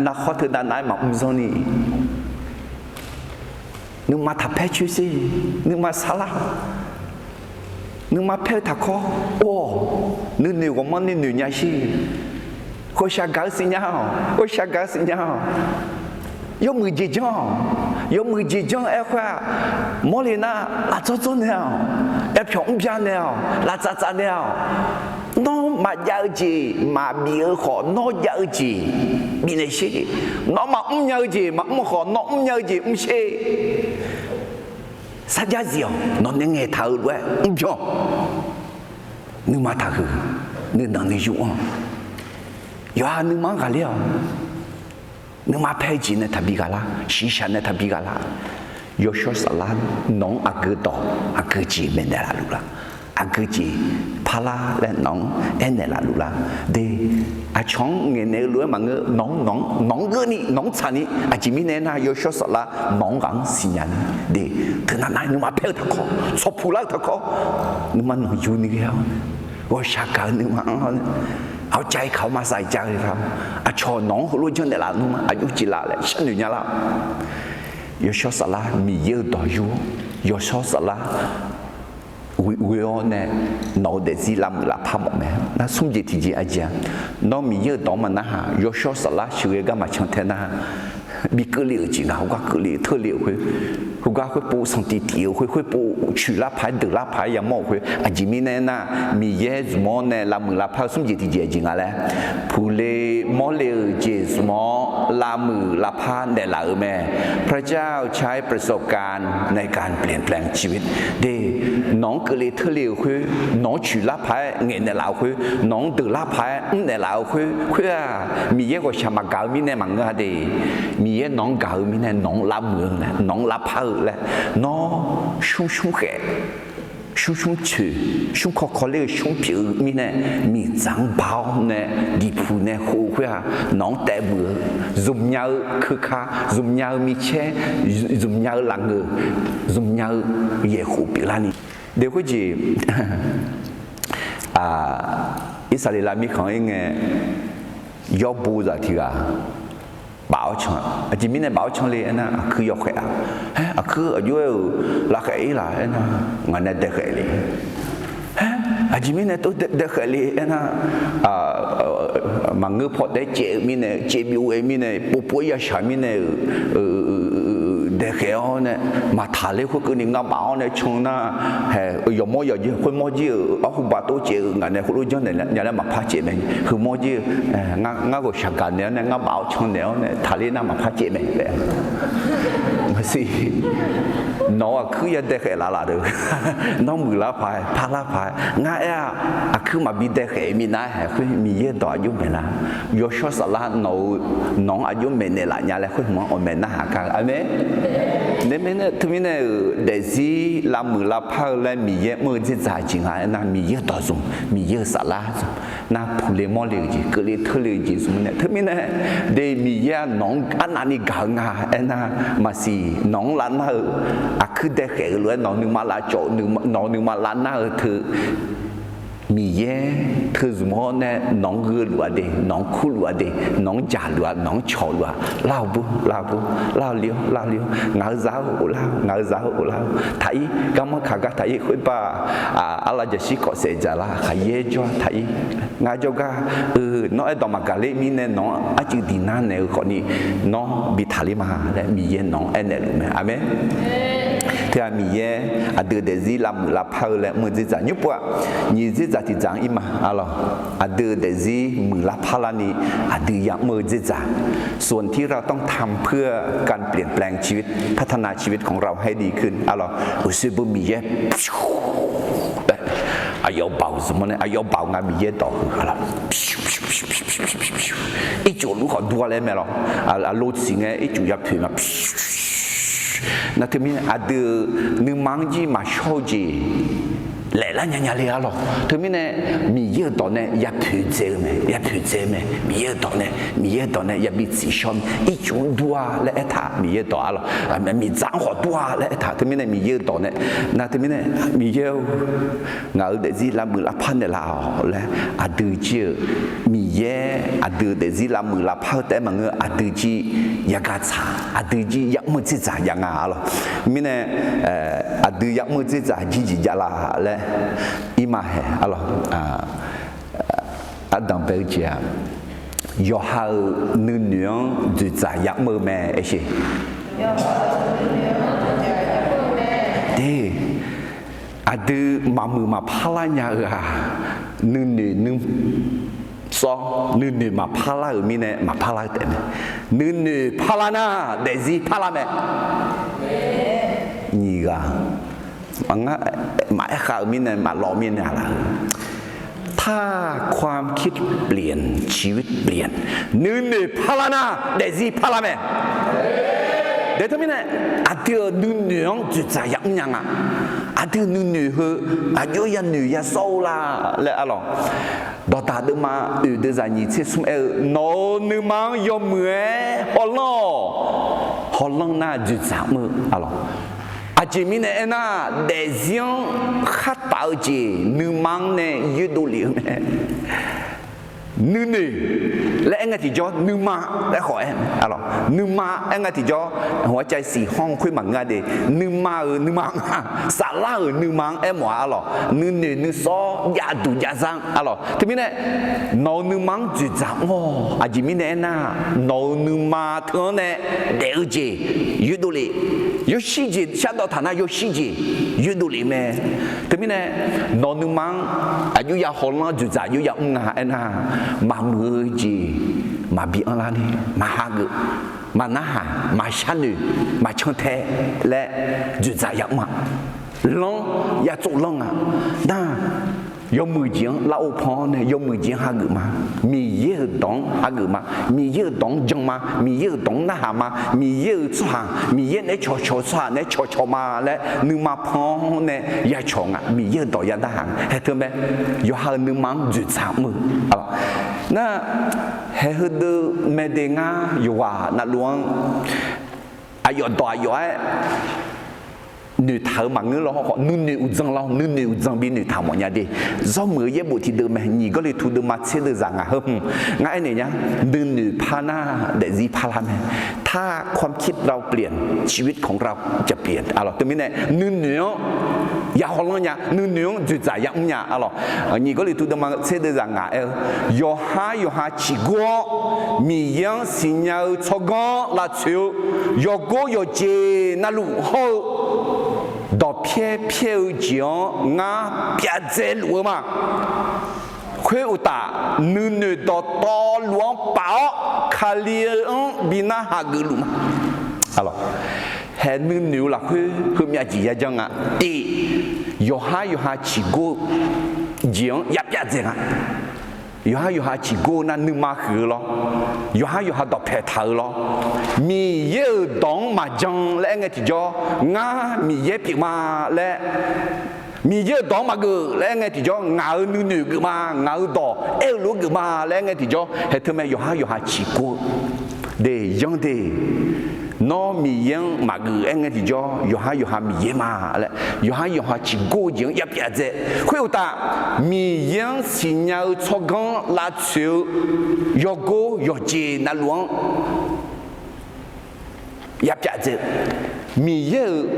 narkhawr teunav nav-aer maqmr zanr ni, nuima taqpaer coer sher, nuima sarlar-awq, nuima paer-eu taqkawr or-awq, nuinoeq ghawqmanr ni noeq nya sher, khoershaq gaq-eu siqnya-awq, khoershaq gaq-eu siqnya-awq. Yawmuiq jeq janr-awq, yawmuiq jeq janr-aer khoer-aq, mawrle nar lavdzawr dzawr naeq-awq, aer pyawq mrbya naeq-awq, lavtsaf tsaf naeq-awq. Nawr maqjav-eu jeq maqbif-eu khawf, nawr jav-eu jeq bifnaeq sher. Nawr maqmr nya-eu jeq maqmr khawf, nawr mr nya-eu jeq mr sher. Sarjax zif-awq, nawq nae ngaeqtaq-euq lof-aer mrbyan-awq. Nuima taqhuiq, nuinanq ni yur-anr, yawqha nuima-anr ghaqler-awq. Nuima paer-eu jeq nae taqbi ghaqlar, shiqshaq nae taqbi ghaqlar. Yawshawr Saflar nawq-anr aqgeu dawq aqgeu jeq maeqnaeq laf luf lar, aqgeu jeq parlar laer nawq-anr aernaeq laf luf lar. De, aqcawq-anr ngaeqnaeq-eu lof-aer maqngeur, nawq-anr, nawq-anr, nawq-anr geurni, nawq-anr tsaqni, aqjeq mirnae aernar, Yawshawr Saflar nawq-anr ghaq-anr siqnya ni. De, teunav nav-aer nuima paer-eu taqkawr, tsawrpuq lar-eu taqkawr, nuima nawqyuni ghae-awr, ghawqshaq gaq-eu nuima-anr hawr nae, aqcav-iq kaq-awr maqsaq-iq jav-eu kaq, aqcawq nawq-anr heulof janrnaeq laf nuima aqjox jeq laf laer sharnoeq nya lar. Yawshawr Saflar Miqyaer-euq dawq yur-awr, Yawshawr Saflar ghoe-awr nae nawq-euq daefzir lavmuiq lavpar mawf mae. Nar smr jeq tiqjeq aqjeq-a, nawr Miqyaer-euq dawq-anr maqnarhaq, Yawshawr Saflar sheuqghae gar maqcan tae nar, bi keuvle-euq jeq nga, heugar keuvle teule-euq khoer, heugar khoerpov sanqtif tif-euq khoer, khoerpov coeqlar paq-aer deuqlar paq-aer yamawr-euq khoer, aqjeq mirnae aernar, Miqyaer zmq-awr nae lavmuiq lavpar-eu smr jeq tiqjeq aqjeq nga laer, puqle mawrle-euq jeq zmq-awr lavmuiq lavpar naeqlaf-euq mae. พระเจ้าใช้ประสบการณ์ในการเปลี่ยนแปลงชีวิต De, nawq-anr keuvle teule-euq khoer, nawq-anr coeqlar paq-aer ngaeqnaeq laf-euq khoer, nawq-anr deuqlar paq-aer mrnaeq laf-euq khoer, khoer-aq, Miqyaer ghawqshaq maqgaq-eu mirnae maqngeur-a de. Miqyaer nawq-anr gaq-eu mirnae nawq-anr lavmuiq-eu laer, nawq-anr lavpar-eu laer, nawr smr smr khaef, smr smr coeq, smr kawv kawv ler-eu smr pyeuf-eu mirnae, miqdzaq-anr ba-awr nae diqpuq nae khof-eu khoer-aq, nawq-anr taef buiq-eu, zmqnya-eu keuka, zmqnya-eu micaer, zmqnya-eu lafngeuq, zmqnya-eu yaeqkhof pyeuflarni. De khoerjeq, Irsaqleqlav mirkhanq-anr ir ngae, yawrbo zaq tiq ghaq baf-awr can. Aqjeq mirnae baf-awr can le aernar, aqkuir yawkhaef-a. Aer, aqkuir aqjox-aer-euq lafkhaef ir laf aernar, ngaq nae daekhaef le. Aer, aqjeq mirnae tov daekhaef le aernar, maqngeur paw taef-aer caev-eu mirnae, caev byov-aer mirnae, povpov-aer yashaq mirnae-euq daekhaef-awr nae, maqtaq ler khoerkeuvni ngar baf-awr nae can nar, hae, yawqmawr yawqjeq khoermawr jir-euq arhuba tov caev-eu ngaq nae heulof janrnaeq nya laer maqpar caev mae. Heumawr jir-eu, ngar ghawqshaq gaqnaeq-awr nae ngar baf-awr can naeq-awr nae taqler nar maqpar caev mae laer. Maqsiq, nawq-euq aqkuir ya daekhaef laf laf deuq, nawr muiqlar paq-aer parlar paq-aer ngar aer-aq, aqkuir maqbi daekhaef-eu minav-aer haeq khoer Miqyaer dawq aqjox maeqlar. Yawshawr Saflar nawq-eu, nawq-anr aqjox maeqnaeq laf nya laer khoer hmq-anr awqmaeq narhaq gar-eu. Aqmeq. Nae mirnae teumirnae-euq daefzir lavmuiq lavpar-eu laer Miqyaer mr-eu dzerdzaq jeq nga aernar, Miqyaer-euq dawq zmq, Miqyaer-euq Saflar zmq. Nar puqle mawrle-euq jeq, keuvle teule-eu jeq zmq-eu nae teumirnae, de Miqyaer-aq nawq-anr arnavni gaq-eu nga aernar, maqsiq nawq-anr lavnar-eu, aqkuir daekhaef-eu lof-aer nawq nuima lavcawv, nawq nuima lavnar-eu teu Miqyaer teuzmq-awr nae nawq-anr gheuluf-a de, nawq-anr kurluf-a de, nawq-anr jaqluf-a, nawq-anr cawqluf-a, lar-awq bur, lar-awq bur, lar-awq le-awr, lar-awq le-awr, ngaq-euq zaq-eu oflar-awr, ngaq-euq zaq-eu oflar-awr, taq-ir, garmanr kaq gar taq-ir, khoerbar, arlav jaqshir kawv saef dzaqlar, khaqyaer jawr-a taq-ir, ngar jawrgar, eu, nawr aerdawq maqgaq ler mirnae nawq-anr arcuiv diq nar naeq-eu khawfni, nawr bi taqler ma laer Miqyaer nawq-anr aernaeq luf mae. Aqmeq. Teughaq Miqyaer aqdui daefzir lavmuiq lavpar-eu laer mr-eu dzerdzaq nymr pov-aq, nyiq dzerdzaq tiqdzaq-anr ir ma, arlawq. Aqdui daefzir muiqlar parlarni aqdui ya'mr-eu dzerdzaq, ส่วนที่เราต้องทำเพื่อการเปลี่ยนแปลงชีวิต พัฒนาชีวิตของเราให้ดีขึ้น arlawq. Uqshoe beu Miqyaer แปว aqyawf baoq zmq-awr nae, aqyawf baoq nga Miqyaer dawq heu, arlawq. Ircuf luf khawf dur-a laer mae lawq. Aqlo siq ngae ircuf yapoeq ma. Nar teumirnae aqdui-euq nuima-anr jir maqshawr-eu jeq laeqlar nya nya le, arlawq. Teumirnae Miqyaer-euq dawq nae yapoeq dzae-eu mae, yapoeq dzae-eu mae. Miqyaer-euq dawq nae, Miqyaer-euq dawq nae yabi tsiqshawr mae. Ircuf dur-a laer aertaq Miqyaer dawq, arlawq. Miqdzaq-anr khawf dur-a laer aertaq, teumirnae Miqyaer-euq dawq nae, nar teumirnae Miqyaer-or, ngaq-euq daefzir lavmuiq lavpar naeqlaf-awq laer aqdui jir-eu Miqyaer aqdui-eu daefzir lavmuiq lavpar-eu taef-aer maqngeur, aqdui jir yagaq tsaq, aqdui jir ya'mr-eu dzerdzaq jav nga, arlawq. Mirnae aqdui ya'mr-eu dzerdzaq jir jeq javlaf laer ir ma hae, arlawq. Ardanq bae-eu jeq-aq, yawqha-euq nuinoeq-anr dzoeqdzaq ya'mr-eu mae, aersheq. De, aqdui maqmuiq maqpar lar nya-eu-aq, nuinoeq nuisawr nuinoeq maqpar lar-euq mirnae maqpar lar-eu taef mae. Nuinoeq parlar nar daefzir parlar mae. Nyiq ghaq maqaer khav-euq mirnae maqlawv mirnae-aq laf-eu, ถ้าความคิดเปลี่ยน ชีวิตเปลี่ยน nuinoeq parlar nar daefzir parlar mae. Daef teumirnae, aqdui-euq nuinoeq-anr dzoeqdzaq yamr nya nga. Aqdui-euq nuinoeq heu aqjox yanoeq yasawr-eu la laer arlawq. Dawqdaq deuvma oeq deuvzaq nyiq tser smr aer-eu, nawq-euq nuima-anr yawmuiq-aer hawlanr-awq. Hawlanr nar dzoeqdzaq mr-eu arlawq. Aqjeq mirnae aernar, daefzir-anr khartaf-eu jeq nuima-anr nae yoerdov lef-eu mae. Nuinoeq laer aer ngae tiqjawr nuima laer khawf aer-eu mae arlawq. Nuima aer ngae tiqjawr, hawqcav siq hawr khoer maqngeur-a de. Nuima-euq nuima nga, saflar-euq nuima-anr aermawf-a arlawq. Nuinoeq nuisawr jav duq jav zar arlawq. Teumirnae, nawq-euq nuima-anr dzoeqdzaq mr-awq. Aqjeq mirnae aernar, nawq-euq nuima teu-anr nae daef-eu jeq yoerdov lef. Yawshir jeq shardawv taq nar, yawshir jeq yoerdov lef mae. Teumirnae, nawq-euq nuima-anr aqjox ya hawlanr dzoeqdzaq aqjox ya mr nga aernar, maqmuiq-eu jeq maqbi anrlar ni, maqhageuf, maqnarhaq, maqsharnoeq, maqcantae laer dzoeqdzaq yamr-a. Lanr, yatsov lanr nga. Nar, yawmuiq jeq-anr lar-or pan-awr nae yawmuiq jeq-anr hageuf ma. Miqyaer-euq dawq-anr hageuf ma. Miqyaer-euq dawq-anr jan ma. Miqyaer-euq dawq-anr narhaq ma. Miqyaer-euq tsawrhaq, Miqyaer naeq-aer cawqcawq-eu tsawrhaq naeq-aer cawqcawq ma laer nuima pan-awr nae yacawq nga. Miqyaer-euq dawq ya narhaq nga. Haeq teu mae, yawqha-euq nuima-anr dzoeqdzaq mr-eu. Nar, haeq heudeuq mae de ngar yawqghaq navluf-anr aqyawf dawq aqyawf-aer noeqtaq-euq maqngeur lawr khawf, nuinoeq uqdzan lawr, nuinoeq uqdzan bi noeqtaq mawf nya de. Zawrmuiq-eu yaerbof tiqdeuv mae, nyiq Gawrliqtu deuvma tser deuvzaq ngaq heu hmq ngar aernaeq nya, nuinoeq par nar daefzir parlar mae. ถ้าความคิดเราเปลี่ยน ชีวิตของเราจะเปลี่ยน arlawq. Teumirnae nuinoeq-anr ya hawlanr nya, nuinoeq-anr dzoeqdzaq yamr nya arlawq. Nyiq Gawrliqtu deuvma tser deuvzaq ngaq aer-eu, yawqhar yawqha ciqgor-awr Miqyaer-anr siqnya-eu tsawrganr lavtsoeq-eu yawgor yawqjeq navluf hawr-eu dawqpyaer pyaer-eu jeq-anr ngar pyavdzae luf-eu ma. Khoeruqtaf, nuinoeq dawqtawvluf-anr paf-awr Kali-anr bi narhaq geufluf ma. Haeq nuinoeq-eu lafkhoer heumyav jeq yajanr nga. Tiq, yawqhar yawqha ciqgor-eu jeq-anr ya pyavdzae nga. Yawqhar yawqha ciqgor-eu nar nuima huiq-eu lawr. Yawqhar yawqha dawqpae taq-eu lawr. Miqyaer-euq dawq-anr maqjan laer aer ngae tiqjawr, ngar Miqyaer pyeuf ma laer, Miqyaer-euq dawq-anr maqgeuf laer aer ngae tiqjawr, ngaq-euq nuinoeq geuf ma, ngaq-euq dawq aer-eu lof-aer geuf ma laer aer ngae tiqjawr, haeq teu mae yawqhar yawqha ciqgor-eu de, yanr de. Nawr Miqyaer-anr maqgeuf aer ngae tiqjawr, yawqhar yawqha Miqyaer ma laer yawqhar yawqha ciqgor-eu jeq-anr ya pyavdzae. Khoeruqtaf, Miqyaer-anr siqnya-eu tsawrganr lavtsoeq-eu yawgor yawqjeq navluf-anr ya pyavdzae-eu, Miqyaer-euq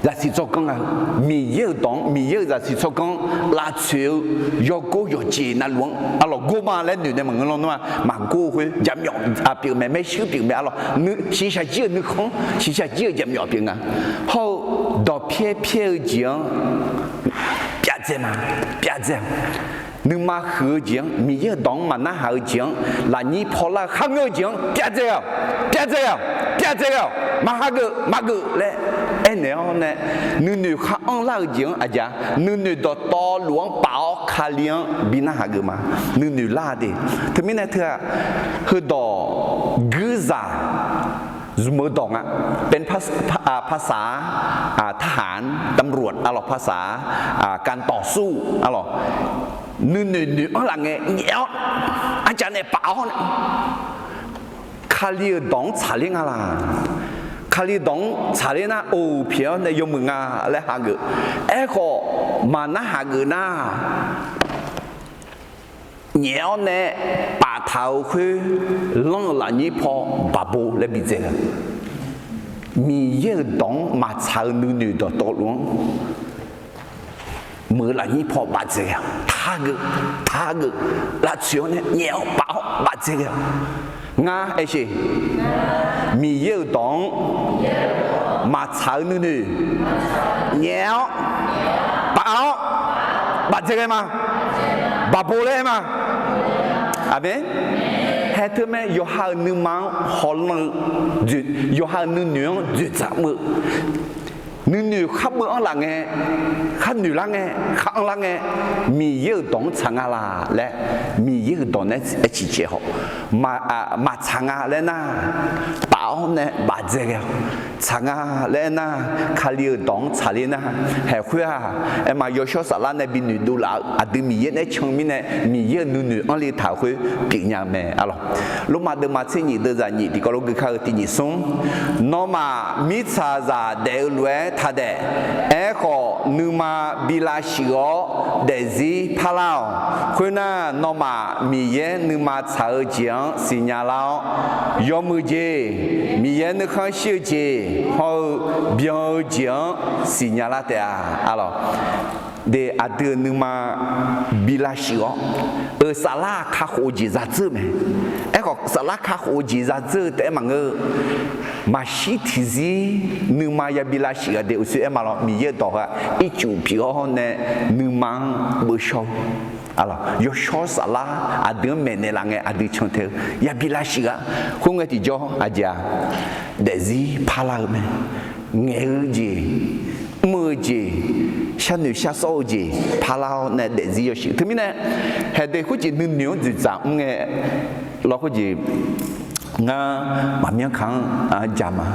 zaqsiq tsawrganr-a, Miqyaer-euq dawq-anr, Miqyaer-euq zaqsiq tsawrganr lavtsoeq-eu yawgor yawqjeq navluf-anr arlawq gor ma laer noeq nae maqngeur lanr nar-aq, maqgor-eu khoer jaqmyawf pyeuf mae, maershuir pyeuf mae arlawq. Shiqshaq jir-euq nuikhanr, shiqshaq jir-euq jaqmyawf pyeuf nga. Hawr-eu dawqpyaer pyaer-eu jeq-anr pyavdzae ma, pyavdzae-a. Nuima huiq-eu jeq-anr, Miqyaer-euq dawq-anr maqnarhaq-eu jeq-anr, lafnyir pawlar-eu kharngeur-eu jeq-anr pyavdzae-a, pyavdzae-a, pyavdzae-a, maqhageuf maqgeuf laer aernaeq-awr nae, nuinoeq khar anrlar-eu jeq-anr aqjeq-a, nuinoeq dawqtawvluf-anr paf-awr Kali-anr bi narhaq geuf ma. Nuinoeq lar de. Teumirnae teu-aq, heudawq guirzaq zmq-eu dawq nga. เป็นภาษา อ่า ภาษา อ่า ทหาร ตำรวจ arlawq, ภาษา อ่า การต่อสู้ arlawq. Nuinoeq noeq-anr laf ngae nyaef-awr, arcav nae paf-awr nae, Kali-euq dawq-anr tsaqler nga laq? Kali dawq-anr tsaqler nar, or, pyeuf-awr nae yawmuiq nga laer hageuf. Aerkhawf, maqnar hageuf nar, nyaef-awr nae paftaq-euq khoer lanr-eu lafnyir paw baqbo laer bidzae-a. Miqyaer-euq dawq-anr maqtsaq-eu nuinoeq dawqtawvluf-anr meuq-eu lafnyir paw bafdzae ghae-a. Taqgeuf, taqgeuf, lavtsoeq-awr nae nyaef-awr paf-awr bafdzae ghae-a. Ngar aersheq, Miqyaer-euq dawq-anr maqtsaq-eu nuinoeq nyaef-awr paf-awr bafdzae ghae ma. Baqbo laer aer ma. Aqmeq. Haeq teu mae, yawqha-euq nuima-anr hawlanr-eu, yawqha-euq nuinoeq-anr dzoeqdzaq mr-eu Nuinoeq khar beuv-anr laf ngae, khar noeq lar ngae, khar anr lar ngae, Miqyaer-euq dawq-anr tsaq nga laq laer, Miqyaer-euq dawq nae aer ciq caev khawf, maqtsaq nga laer nar, taf-awr nae bafdzae ghae-awq. Tsaq nga laer aer nar, Kali-euq dawq-anr tsaqler nar, haeq khoer-aq, aer ma yawshawr saflar nae bi noeqdov laf-eu aqdui Miqyaer nae can mirnae, Miqyaer-euq nuinoeq anr le taq-euq khoer pyeufnya-eu mae arlawq. Lormav deuvma tser nyif deuvzaq nyif tiqkawv lof gui kar-eu tiq nyif smr, nawmaf mirtsaqzaq daef-eu lof-aer taq daef. Aerkhawf, nuima bi lavshuif-awr daefzir parlar-awq. Khoernar, nawmaf Miqyaer nuima tsaq-eu jeq-anr siqnya lar-awr, yawmuiq jeq, Miqyaer nuikhanr shir-eu jeq hawr-eu byan-eu jeq-anr siqnya lar taef-a arlawq. De, aqdui-euq nuima bi lavshuif-awr, euq saflar kakhof-eu jeq zadzeur-eu mae. Aerkhawf, saflar kakhof-eu jeq zadzeur-eu taef-aer maqngeur-eu, maqshir tiqzir nuima yabi lavshuif-a de, uqshoe aer ma lawr, Miqyaer-euq dawq heu-aq ircuf pyeuf-awr nae nuima-anr beuvshawr-eu, yawshawr saflar aqdui-anr maeqnaeq laf ngae aqdui can tae-eu yabi lavshuif-a. Khoerngae tiqjawr aqjeq-aq, daefzir parlar-eu mae. Ngaeq-eu jeq, mr-eu jeq, sharnoeq sharsawr-eu jeq parlar-awr nae daefzir yawshuif. Teumirnae, haeqdeuq khoerjeq nuinoeq-anr dzoeqdzaq mr ngae, lawr khoerjeq ngar maqmyanr kaq-anr jaq ma.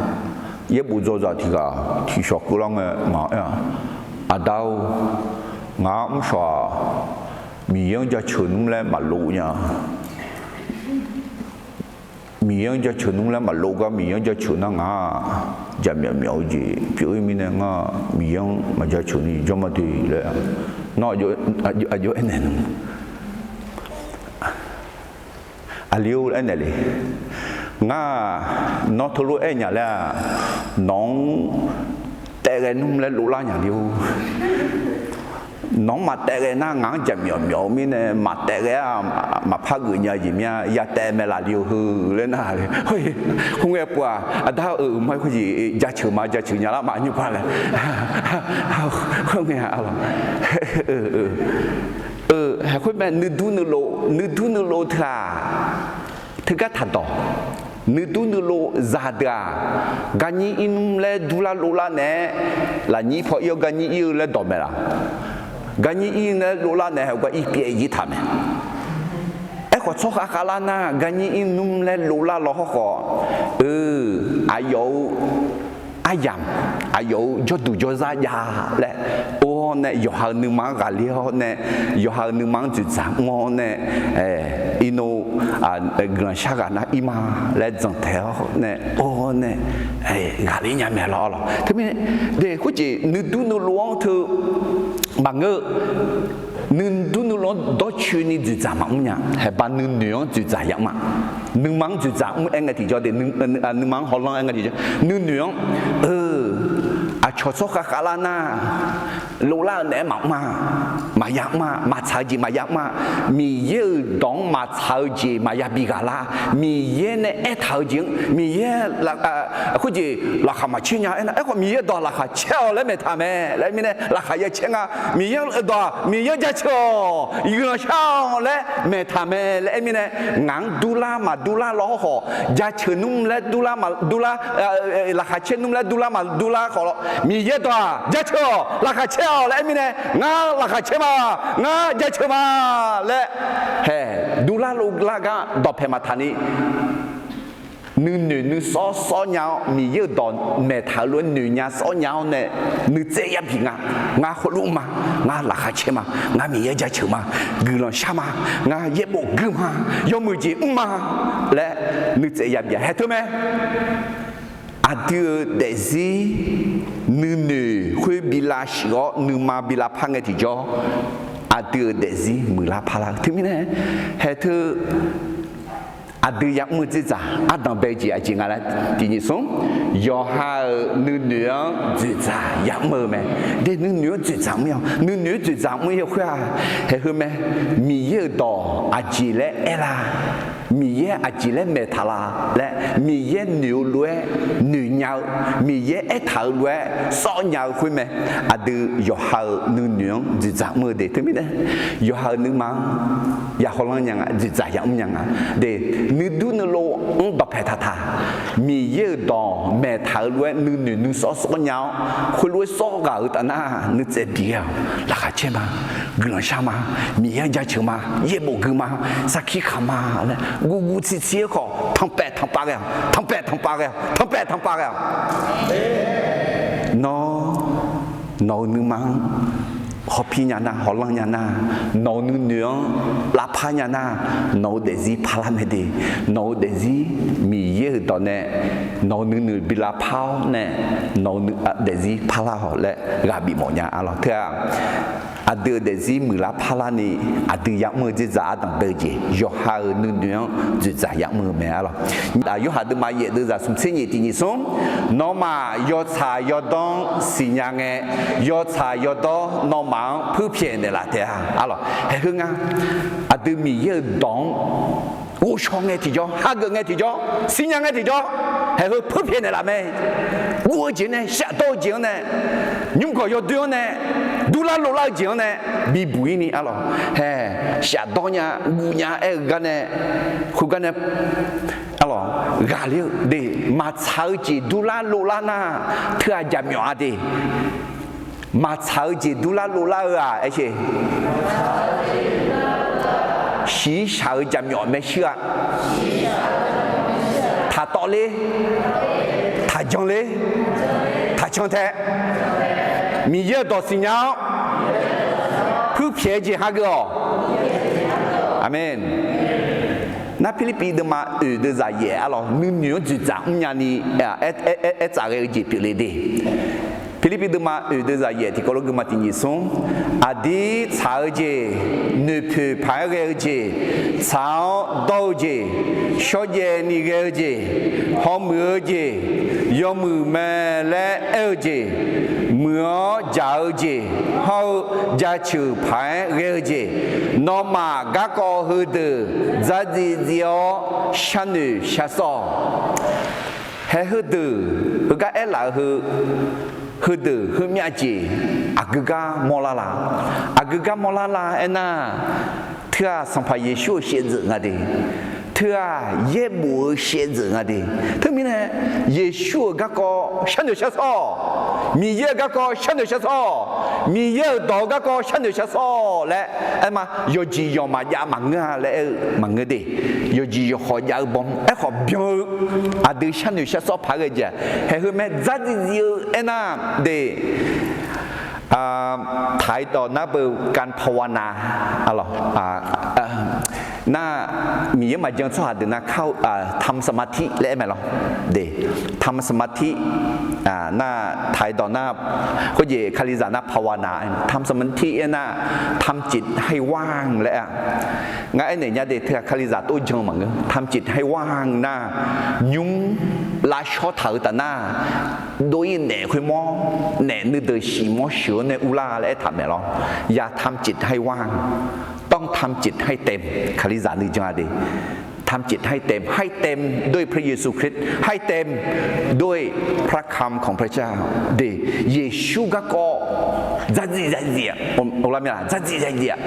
Yaerbof dzaw zaq tiq ghaq tiqshawq keuvlar ngae ngaq-anr aer-aq, Aqda-or, ngaq-anr mrshawq-aq, Miqyaer-anr jaceuq nmr laer maqlov nya. Miqyaer-anr jaceuq nmr laer maqlov gar Miqyaer-anr jaceuq nar ngaq-aq, jaqmyawf myawf-eu jeq pyeuf-ir mirnae ngar Miqyaer-anr maqjaceuq ni jawr ma de laer, nawr aqjox aernaeq nmr. Aqli-or aernaeq le. Ngar-aq, nawr teulof-aer nya laer-aq, nawq-anr taef ghae nmr laer lov lar nya le-or. Nawq-anr maqtaef ghae nar ngaq-anr jaqmyawf myawf-eu mirnae maqtaef ghae-a, maqpar geuf nya jeq mir-a, ya taef mae laf le-eu heu laer nar le. Khoerngae pov-aq, Aqda-or, ma khoerjeq jaceuq ma, jaceuq nya lar ma nymr par laer. Khoerngae-aq, haeq khoer mae, nuidur nuilov, nuidur nuilov teu-aq, teugar taqdawq. Nuidur nuilov zaqdeuq-aq, garnyir ir nmr laer durlar lovlar naeq-aer, lafnyir paw ir-awr garnyir ir-eu laer dawq mae laf. Garnyir ir laer lovlar naeq-aer heugar irpyaev jir taq mae. Aerkhawf tsawrkhav khavlar nar garnyir ir nmr laer lovlar law hawrkhawf, eu, aqyawf-euq aryamq, aqyawf-euq jawrduq jawrzar jav laer or-awr nae yawqha-euq nuima-anr ghaqler-awr nae, yawqha-euq nuima-anr dzoeqdzaq mr-awr nae, iqnan guiqlanq shar ghaq nar ir ma laer dzanq taeq-awr nae or-awr nae ghaqler nya mae lawr lawq. Teumirnae de khoerjeq nuidur nuilov-anr teu maqngeur-eu, nuidur nuilov-anr dawrcoeni dzoeqdzaq maqmr nya. Haeqba nuinoeq-anr dzoeqdzaq yamr-a. Nuima-anr dzoeqdzaq mr aer ngae tiqjawr de, nuima-anr hawlanr aer ngae tiqjawr, nuinoeq-anr, eu, aqcawq tsawrkhav khavlar nar, lovlar-eu naeq-aer maqmr-a, maqya mr-a, maqtsaq-eu jeq maqya mr-a, Miqyaer-euq dawq-anr maqtsaq-eu jeq maqya bi ghaq lar, Miqyaer nae aertaq-eu jeq-anr, Miqyaer khoerjeq laqkhaq maqcaer nya aernar, aerkhawf Miqyaer dawq laqkhaq caer-awq laer maeqtaq mae laer mirnae laqkhaq ya caer nga. Miqyaer dawq-aq Miqyaer jaceuq-awq, guiqlanq shar-awq laer maeqtaq mae laer aer mirnae, ngaq-anr durlar maqdurlar law hawrkhawf, jaceuq nmr laer durlar maqdurlar, laqkhaq caer nmr laer durlar maqdurlar khawf law, Miqyaer dawq-aq jaceuq-awq, laqkhaq caer-awq laer aer mirnae, ngar laqkhaq caer ma, ngar jaceuq ma laer, hae, durlar lovlar gar dawqpae maqtaq ni, nuinoeq nuisawr sawr nya-awr Miqyaer-euq dawq maeqtaq-eu lof-aer noeq nya sawr nya-awr nae, nuitsaev yabi nga. Ngar heulof ma, ngar laqkhaq caer ma, ngar Miqyaer jaceuq ma, guiqlanq shar ma, ngar yaerbof guir ma, yawmuiq jeq mr ma laer nuitsaev yabi-a. Haeq teu mae. Aqdui-euq daefzir nuinoeq khoer bi lavshuif-awr nuima bi lavpar ngae tiqjawr, aqdui-euq daefzir muiqlar parlar-eu teumirnae, haeq teu aqdui yamr-eu dzerdzaq ardanq bae jeq aqjeq nga laer tiqnyif smr, yawqha-euq nuinoeq-anr dzoeqdzaq yamr-eu mae. De nuinoeq-anr dzoeqdzaq mr-awq, nuinoeq-anr dzoeqdzaq mr-ir-eu khoer-aq, haeq heu mae, Miqyaer-euq dawq aqjeq laer aerlar Miqyaer aqjeq laer maeqtaq la laer, Miqyaer noeq-eu lof-aer noeq nya-eu, Miqyaer aertaq-euq lof-aer sawr nya-eu khoer mae. Aqdui yawqha-euq nuinoeq-anr dzoeqdzaq mr-eu de. Teumirnae yawqha-euq nuima-anr ya hawlanr nya nga, dzoeqdzaq yamr nya nga de. Nuidur nuilov-anr dawqpae taqtaq, Miqyaer-euq dawq maeqtaq-eu lof-aer nuinoeq nuisawr sawr nya-awr, khoerlof-aer sawr ghaq-euq taf nar nuitsaev bif ghae-awq. Laqkhaq caer ma, guiqlanq shar ma, Miqyaer-anr jaceuq ma, yaerbof gui ma, sarkir khaq ma laer guvguv tsiqtsiq-aer khawf tanqpaef tanqpav ghae-awq, tanqpaef tanqpav ghae-awq, tanqpaef tanqpav ghae-awq. Nawr, nawq-euq nuima-anr hawpir nya nar, hawlanr nya nar, nawq-euq nuinoeq-anr lavpar nya nar, nawq-eu daefzir parlar mae de. Nawq-eu daefzir Miqyaer-euq dawq nae nawq-euq nuinoeq bi lavpar-awr nae, nawq-eu daefzir parlar-awq laer ghaq bifmawf nya arlawq. Teu-aq, aqdui-euq daefzir muiqlar parlarni aqdui yamr-eu dzerdzaq ardanq bae-eu jeq, yawqha-euq nuinoeq-anr dzoeqdzaq yamr-eu mae arlawq. Yorhaq deuvma yaef deuvzaq smq tser nyiq tiq nyiq smr, nawmaf yawtsaq yawdawr-anr siqnya ngae, yawtsaq yawdawr nawmaf-anr puirpyaeq naeqlaf taef-a arlawq. Haeqheu nga, aqdui Miqyaer-euq dawq-anr ghovshaw ngae tiqjawr, hageuf ngae tiqjawr, siqnya ngae tiqjawr, haeqheu puirpyaeq naeqlaf mae. Guv-eu jeq nae, shafdawr-eu jeq-anr nae, nymrgawq yawdoer-anr nae, durlar lovlar-eu jeq-anr nae bibuq-ir ni arlawq. Hae, shafdawr nya, guv nya aer-eu gar nae, khoergar nae arlawq, ghaqler-eu de. Maqtsaq-eu jeq durlar lovlar nar, teu-aq jaqmyawf-a de. Maqtsaq-eu jeq durlar lovlar-eu-aq, aer sher, shiqshaq-eu jaqmyawf maershuir-a. Taqtawv ler, taqjan ler, taqcan tae, Miqyaer-euq dawq siqnya-awr, puirpyaeq-eu jeq hageuf-awq. Aqmeq. Nar Pirlirpiv deuvma oeq deuvzaq yaef arlawq, nuinoeq-anr dzoeqdzaq mrnya ni aer, aer, aer, aertsaf ghae-eu jeq pyeufle de. Pirlirpiv deuvma oeq deuvzaq yaef tiqkawv lof geuvma tiq nyiq smr, aqdir tsaq-eu jeq, noeqpoeq paq-aer ghae-eu jeq, tsaq-awr dawr-eu jeq, shawrjaev ni ghae-eu jeq, hawmuiq-eu jeq, yawmuiq mae laer aer-eu jeq, muiq-awr jaq-eu jeq, hawr-eu jaceuq paq-aer ghae-eu jeq, nawmaf garkawv heudeuq dzardziv dziv-awr sharnoeq shar sawr-awq. Haeq heudeuq heugar aerlaf-eu heu, heudeuq heumyav jeq aqgeu gar mawrlar la? Aqgeu gar mawrlar la aernar, teu-aq Sanqpaq Yeqsur-euq shaevdzeuf nga de. Teu-aq yaerbof-eu shaevdzeuf nga de. Teumirnae Yeqsur-euq garkawv sharnoeq shar sawr-awq. Miqyaer-euq garkawv sharnoeq shar sawr-awq. Miqyaer-euq dawq-eu garkawv sharnoeq shar sawr-awq laer aer ma. Yawqjeq yawqmaf jav maqngeur-a laer aer-eu maqngeur de. Yawqjeq yawqkhawf jav-eu bawm aerkhawf byan-eu, aqdui sharnoeq shar sawr paq-aer ghae jeq-aq, haeq heu mae dzardziv dziv-eu aernar de. Taqdawq nar beu การภาวนา arlawq. Nar Miqyaer maqjan tsawrhaq deuq nar ทำสมาธิ laer aer mae lawr de. ทำสมาธิ nar taqdawq nar, khoerjeq Kalizaq nar ภาวนา ทำสมาธิ aernar ทำจิตให้ว่าง laer-a. Ngar aernaeq nya de, teu-aq Kalizaq tov jan maqngeur. ทำจิตให้ว่าง nar, nymr lavshawr taq-eu taf nar, dov-ir naef khoermawr, naef nuideuq shiq mawr sheuq-awr nae urlar laer aertaq maeq lawr. Ya ทำจิตให้ว่าง, ต้องทำจิตให้เต็ม Kalizaq nuijan-a de. ทำจิตให้เต็ม, ให้เต็มด้วยพระเยซูคริสต์, ให้เต็มด้วยพระคำของพระเจ้า de. Yeqsur garkawv dzardziv yadziv-aq, dzardziv yadziv-aq,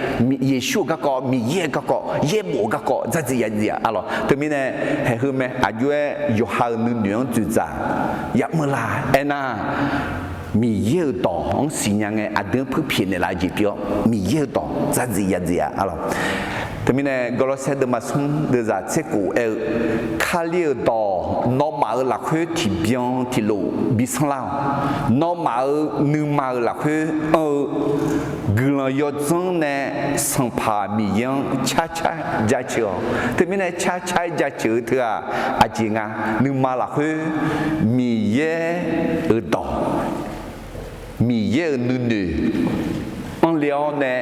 Yeqsur-euq garkawv, Miqyaer-euq garkawv, yaerbof-eu garkawv dzardziv yadziv-aq arlawq. Teumirnae haeq heu mae, aqjox-aer yawqha-euq nuinoeq-anr dzoeqdzaq yamr-eu la aernar, Miqyaer-euq dawq-anr siqnya ngae aqdui-anr puirpyaeq naeqlaf-eu jeq pyeuf-awr, Miqyaer-euq dawq dzardziv yadziv-aq arlawq. Teumirnae Gawrlawrsaer deuvma smr deuvzaq tser khof aer-eu, Kali-euq dawq nawmaf-euq lafkhoer tiqbyan tiqlof bi sanrlar-awq. Nawmaf-euq nuima-euq lafkhoer anr-eu guiqlanq yawdzanr nae Sanqpaq Miqyaer-anr carcar jaceuq-awq. Teumirnae carcar-aer jaceuq-eu teu-aq, aqjeq nga, nuima lafkhoer Miqyaer-euq dawq, Miqyaer-euq nuinoeq anr le-awr nae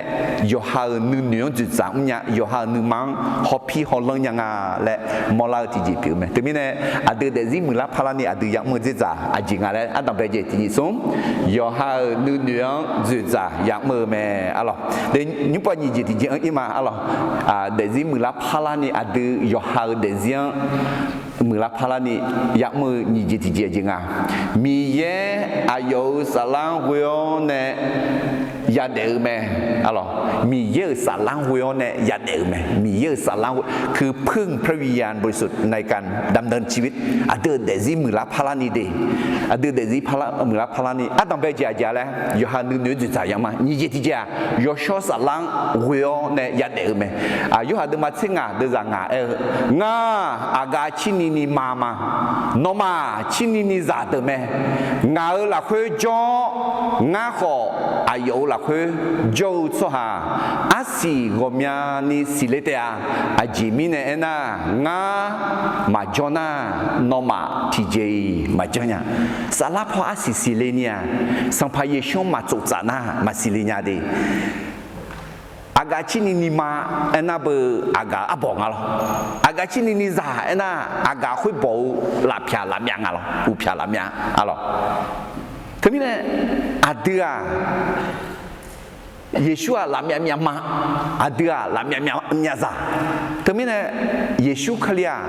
yawqha-euq nuinoeq-anr dzoeqdzaq mrnya, yawqha-euq nuima-anr hawpir hawlanr nya nga laer mawrlar-eu tiqjeq pyeuf-eu mae. Teumirnae aqdui daefzir muiqlar parlarni aqdui ya'mr-eu dzerdzaq aqjeq nga laer ardanq bae jeq tiqjeq smr, yawqha-euq nuinoeq-anr dzoeqdzaq ya'mr-eu mae arlawq. Nymrpov nyiq jeq tiqjeq-anr ir ma arlawq. Daefzir muiqlar parlarni aqdui yawqha-euq daefzir-anr muiqlar parlarni ya'mr-eu nyiq jeq tiqjeq aqjeq nga. Miqyaer aqyawf-euq saflar-anr ghoe-awr nae yadaef-eu mae. Arlawq, Miqyaer-euq saflar-anr ghoe-awr nae yadaef-eu mae. Miqyaer-euq saflar-anr ghoe, คือพึ่งพระวิญญาณบริสุทธิ์ในการดำเนินชีวิต aqdui-euq daefzir muiqlar parlarni de. Aqdui daefzir muiqlar parlarni ardanq bae jeq aqjeq laer yawqha nuinoeq-anr dzoeqdzaq ya'mr-a. Nyiq jeq tiqjeq-aq, yawshawr saflar-anr ghoe-awr nae yadaef-eu mae. Yorhaq deuvma tser ngaq deuvzaq ngaq aer-eu, Ngar aqgaf cirni ni ma ma. Nawmaf cirni ni zaq deuq mae. Ngaq-euq lafkhoer jawr-awr, ngar khawf aqyawf-euq lafkhoer jawr-eu tsawrhaq arsiq ghawqmyani siqle taef-a. Aqjeq mirnae aernar, ngar maqjawr nar, nawmaf tiqjeq-iq maqjanr nya. Saflar paw arsiq siqle ni-aq, Sanqpaq Yeqsur-anr maqtsof tsaf nar maqsiqle nya de. Aqgaf cirni ni ma aernar beu aqgaf arbawq nga lawr. Aqgaf cirni ni zaq aernar, aqgaf khoerbawq-eu lafpyaq lafmyav nga lawr, uqpyaq lafmyav arlawq. Teumirnae aqdui-aq, Yeqsur-aq lafmyav myav ma, aqdui-aq lafmyav myav zaq. Teumirnae Yeqsur Kali-aq,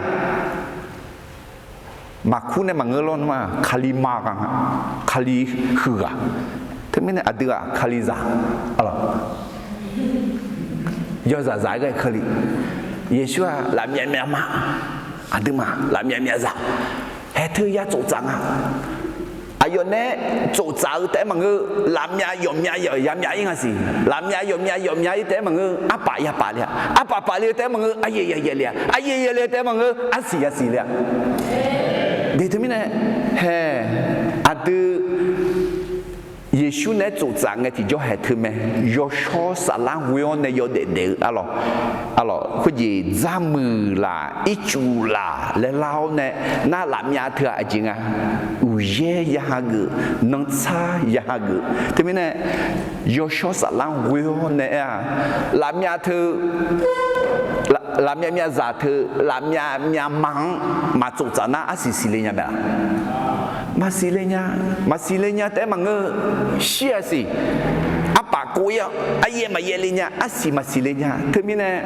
maqkur nae maqngeur lawr nmr-a, Kali ma ghaq nga, Kali huiq ghaq. Teumirnae aqdui-aq Kalizaq arlawq. Yawzaq zaq-aer ghae Kali. Yeqsur-aq lafmyav myav ma, aqduimaf lafmyav myav zaq. Haeq teu ya tsof tsaf nga. Aqyawf nae tsof tsaf-eu taef-aer maqngeur, lafmyav yawqmyav yawq yamyav ir nga siq. Lafmyav yawqmyav yawqmyav ir taef-aer maqngeur, arpaf ya paf le-a. Arpaf paf le-eu taef-aer maqngeur, aryaev ya yaev le-a. Aryaev yaev le-eu taef-aer maqngeur, arsiq ya siq le-a. De teumirnae, haeq, aqdui Yeqsur nae-aer tsof tsaf ngae tiqjawr haeq teu mae. Yawshawr saflar ghoe-awr nae yawdaef daef-eu arlawq. Arlawq, khoerjeq dzarmuiq laf ircuf laf laer lar-awr nae nar lafmyav teu-aq aqjeq nga. Uqyaer ya hageuf, nantsar ya hageuf. Teumirnae yawshawr saflar ghoe-awr nae aer-a, lafmyav teu, lafmyav myav zaq teu, lafmyav myav ma-anr maqtsof tsaf nar arsiq siqle nya mae-a? Maqsiqle nya. Maqsiqle nya taef-aer maqngeur, shir-a siq. Arpaf kov ir-awr aryaev maqyaev le nya, arsiq maqsiqle nya. Teumirnae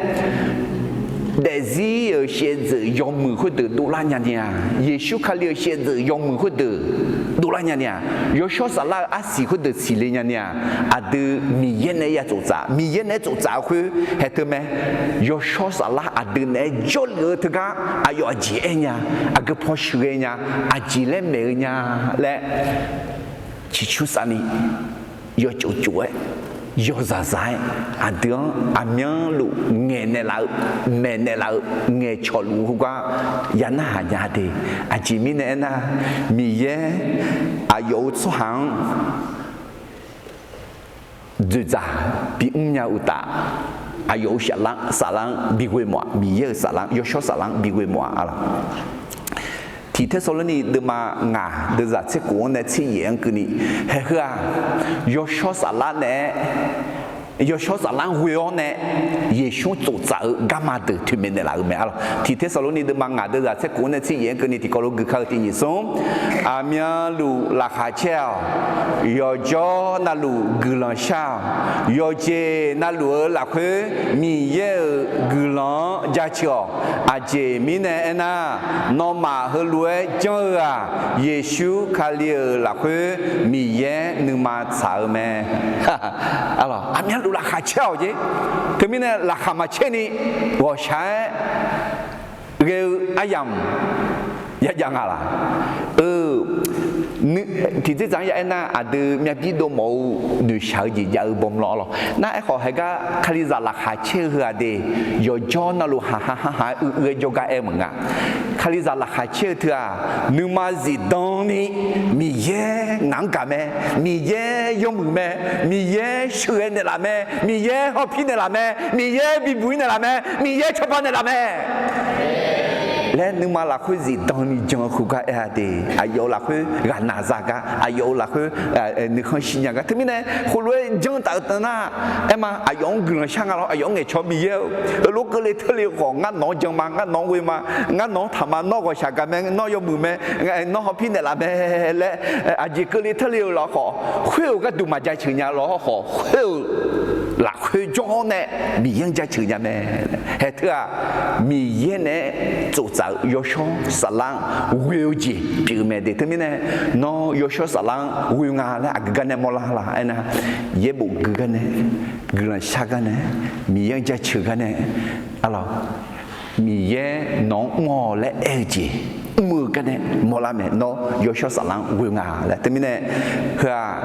daefzir-euq shaevdzeuf yawmuiq khoerdeuq dovlar nya ni-a, Yeqsur Kali-euq shaevdzeuf yawmuiq khoerdeuq dovlar nya ni-a, yawshawr saflar-eu arsiq khoerdeuq siqle nya ni-a, aqdui Miqyaer nae ya tsof tsaf, Miqyaer nae tsof tsaf-eu khoer haeq teu mae. Yawshawr saflar aqdui naeq-aer jawrluf-eu teugar aqyawf aqjeq aer nya, aqgeu paw sheuqghae nya, aqjeq laer maeq-eu nya laer ciqcur safni yawtsov tsov-aer, yawzaq zaq-aer, aqdui-anr aqmyanluf ngaeqnaeq laf-eu, maeqnaeq laf-eu, ngaeqcawq luf-eu heugar ya narhaq nya de. Aqjeq mirnae aernar, Miqyaer aqyawf-euq tsawrhaq-anr dzoeqdzaq bimr nya uqtaf, aqyawf-euq saflar-anr bighoe mawf-aq, Miqyaer-euq saflar-anr, yawshawr saflar-anr bighoe mawf-aq arlawq. Tiq Tersaqlorni deuvma ngaq deuvzaq tser khof-anr nae tser yaef-anr keuvni, haeq heu-aq, yawshawr saflar naeq-aer, yawshawr saflar-anr ghoe-awr nae Yeqsur-anr tsof tsaf-eu garma deuq toeqmaeq naeqlaf-euq mae arlawq. Tiq Tersaqlorni deuvma ngaq deuvzaq tser khof-anr nae tser yaef-anr keuvni tiqkawv lof guikar-eu tiq nyiq smr, aqmyanluf laqkhaq caer-awq. Yawqjawr navluf guiqlanq shar-awq. Yawqjeq navluf-eu lafkhoer Miqyaer-euq guiqlanq-anr jaceuq-awq. Aqjeq mirnae aernar, nawmaf heulof-aer janr-eu-aq, Yeqsur Kali-euq lafkhoer Miqyaer nuima tsaq-eu mae. Aqmyanluf laqkhaq caer-awq jeq. Teumirnae laqkhaq maqcaer ni ghawqshaq-aer ghae-eu aryamq yajav nga laq? Eu, tiqdzerdzaq-anr ya aernar, aqdui myav bir dov mawf-eu noeqshaq-eu jeq jav-eu bawmq lawq arlawq. Nar aerkhawf, haegar Kalizaq laqkhaq caer-eu heu-aq de, yawqjawr navluf haqha haqha-aer uiq uiq-aer jawrgar aer maqnga. Kalizaq laqkhaq caer-eu teu-aq, nuima zifdan ni Miqyaer ngaq-anr gaq mae, Miqyaer yawmuiq mae, Miqyaer sheuqghae naeqlaf mae, Miqyaer hawpir naeqlaf mae, Miqyaer bibuq-ir naeqlaf mae, Miqyaer cawba naeqlaf mae. laer nuima lafkhoer zifdan ni jan-eu khoergar aer-a de. Aqyawf-euq lafkhoer ghaqnaq za gar, aqyawf-euq lafkhoer nuikhanr shirnya gar. Teumirnae heulof-aer janr taf-eu teu nar, aer ma, aqyawf-anr guiqlanq shar nga lawr. Aqyawf-anr ngaeqcawq-awr Miqyaer-eu, heulof keuvle teurle-eu khawf ngar nawq-anr jan ma, ngar nawq-anr ghoe ma, ngar nawq-anr taq ma, nawr ghawqshaq gaq mae, nawr yawmuiq mae, nawr hawpir naeqlaf mae laer, aqjeq keuvle teurle-eu lawr khawf, khoer-euq gharduq maqjaceuq nya lawr khawf, khoer-euq lafkhoer jawr-awr nae Miqyaer-anr jaceuq nya mae. Haeq teu-aq, Miqyaer naeq-aer tsoftsaf-eu yawshawr saflar-anr ghoe-eu jeq pyeuf-eu mae de. Teumirnae nawr yawshawr saflar-anr ghoe nga laer aqgeu gar nae mawrlar la aernar, yaerbof gui gar nae, guiqlanq shar gar nae, Miqyaer-anr jaceuq gar nae, arlawq, Miqyaer nawq-anr mr-awq laer aer-eu jeq mr-eu gar nae mawrlar mae. Nawr yawshawr saflar-anr ghoe nga laer. Teumirnae heu-aq,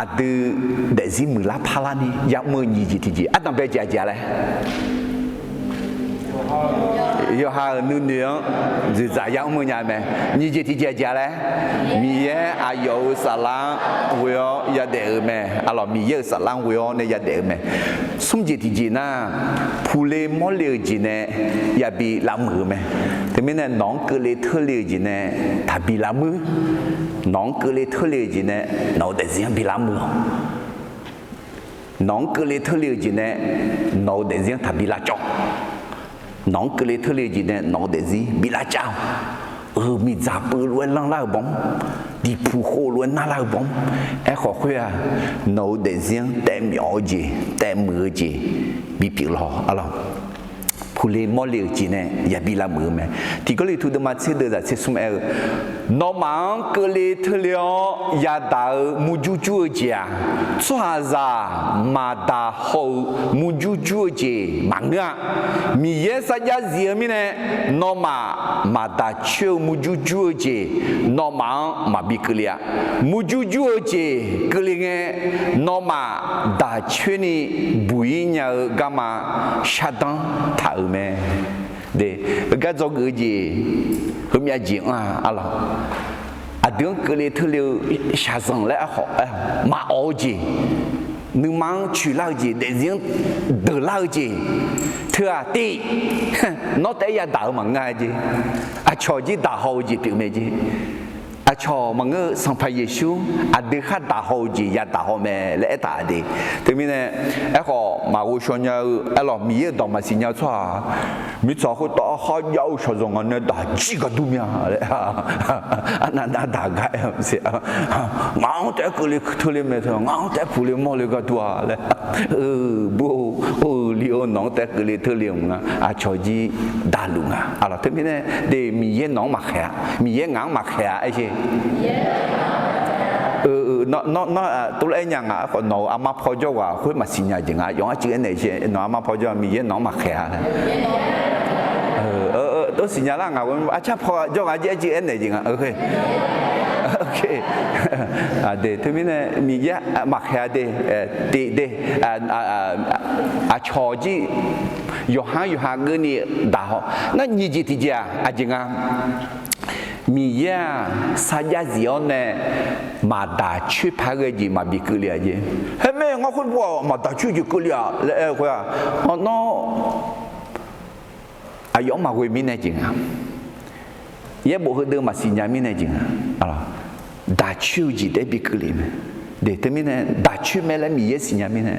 aqdui daefzir muiqlar parlar ni ya'mr-eu nyiq jeq tiqjeq ardanqbae jeq aqjeq-a laer, yawqha-euq nuinoeq-anr dzoeqdzaq ya'mr-eu nya mae. Nyiq jeq tiqjeq aqjeq-a laer, Miqyaer aqyawf-euq saflar-anr ghoe-awr yadaef-eu mae. Arlawq, Miqyaer-euq saflar-anr ghoe-awr nae yadaef-eu mae. Smr jeq tiqjeq nar, puqle mawrle-euq jeq nae yabi lavmuiq-eu mae. Teumirnae nawq-anr keuvle teurle-euq jeq nae taqbi lavmuir. Nawq-anr keuvle teurle-euq jeq nae nawq-euq daefzir-anr bi lavmuiq-awq. Nawq-anr keuvle teurle-euq jeq nae nawq-euq daefzir-anr taqbi lavcawv. Nawq-anr keuvle teurle-eu jeq nae nawq-euq daefzir bi lavcav-awq. Euq miqdzaq peuv lof-aer lanrlar-euq bawr-anr, diqpuq khov lof-aer narlar-eu bawr-anr, aerkhawf khoer-aq, nawq-euq daefzir-anr taefmyawf-eu jeq, taefmuiq-eu jeq bipyeuf lawq. Arlawq, puqle mawrle-euq jeq nae yabi lavmuiq-eu mae. Tiqgawrliqtu deuvma tser deuv zaq tser smr aer-eu, nawmaf-anr keuvle teurle-awr yadaq-eu murjur jur-eu jeq-aq, tsawrhaqzaq maqdaq haw-eu murjur jur-eu jeq maqngeur-a. Miqyaer sarjax zif-eu mirnae, nawmaf maqdaq coer-eu murjur jur-eu jeq, nawmaf-anr maqbi keuvle-a. Murjur jur-eu jeq keuvle ngae, nawmaf daq coer ni buq-ir nya-eu garma shardanr taq-euq mae. De, heugar dzawgeuf-eu jeq, heumyav jeq-anr-a arlawq, aqdui-anr keuvle teurle-eu shaqzanq laer arkhawf maqawf-eu jeq, nuima-anr coeqlar-eu jeq, daefzir-anr deuqlar-eu jeq, teu-aq tiv, nawr taef-aer yadaq-eu maqngeur-a jeq. Aqcawq jir daq haw-eu jeq pyeuf mae jeq. Aqcawq maqngeur-eu Sanqpaq Yeqsur aqdui khar daq haw-eu jeq yadaq haw mae laer aertaq de. Teumirnae aerkhawf maqghovshaw nya-eu aerlawq, Miqyaer-euq dawq maqsiq nya-eu tsawrhaq mirtsaq khoertav kharjav-eu shaqzanq ngaq nae daq jir gar dur mya laer, arnav nar daq gar aer-eu maqsiq, ngaq-anr taef-aer keuvle teurle mae teu, ngaq-anr taef-aer puqle mawrle gar dur-a laer, bor-or, or-eu li-or, nawq-anr taef-aer keuvle teurle maqnga, aqcawq jir daqluf nga. Arlawq, teumirnae de, Miqyaer nawq-anr maqkhaeq-a, Miqyaer ngaq-anr maqkhaeq-a aer sher. Nawr, nawr, nawr tov laer aer nya nga aerkhawf, nawq-euq armar paw jawrghaq khoer maqsiq nya jeq nga. Yawf-anr arcuiv aernaeq sher, nawq armar paw jawr-a, Miqyaer nawq-anr maqkhaeq-a laer. Tov siqnya lar ngaq ghoe arcar paw jawrghaq jir arcuiv aernaeq jeq nga. De, teumirnae Miqyaer maqkhaeq-a de, tiv de, aqcawq jir yawqha-anr yawqha keuvni daq haw. Nar nyiq jeq tiqjeq-aq aqjeq nga. Miqyaer-aq sarjax zif-awr nae maqdaq coer paq-aer ghae jeq maqbi keuvle-a jeq. Haer mae, ngar khoer pu-aq maqdaq coer jeq keuvle-aq laer aer-eu khoer-aq, nawr aqyawf-anr maqghoe mirnae jeq nga. Yaerbof heudeuv maqsiq nya mirnae jeq nga. Daq coer-eu jeq taef-aer bi keuvle mae. De, teumirnae daq coer mae laer Miqyaer siqnya mirnae,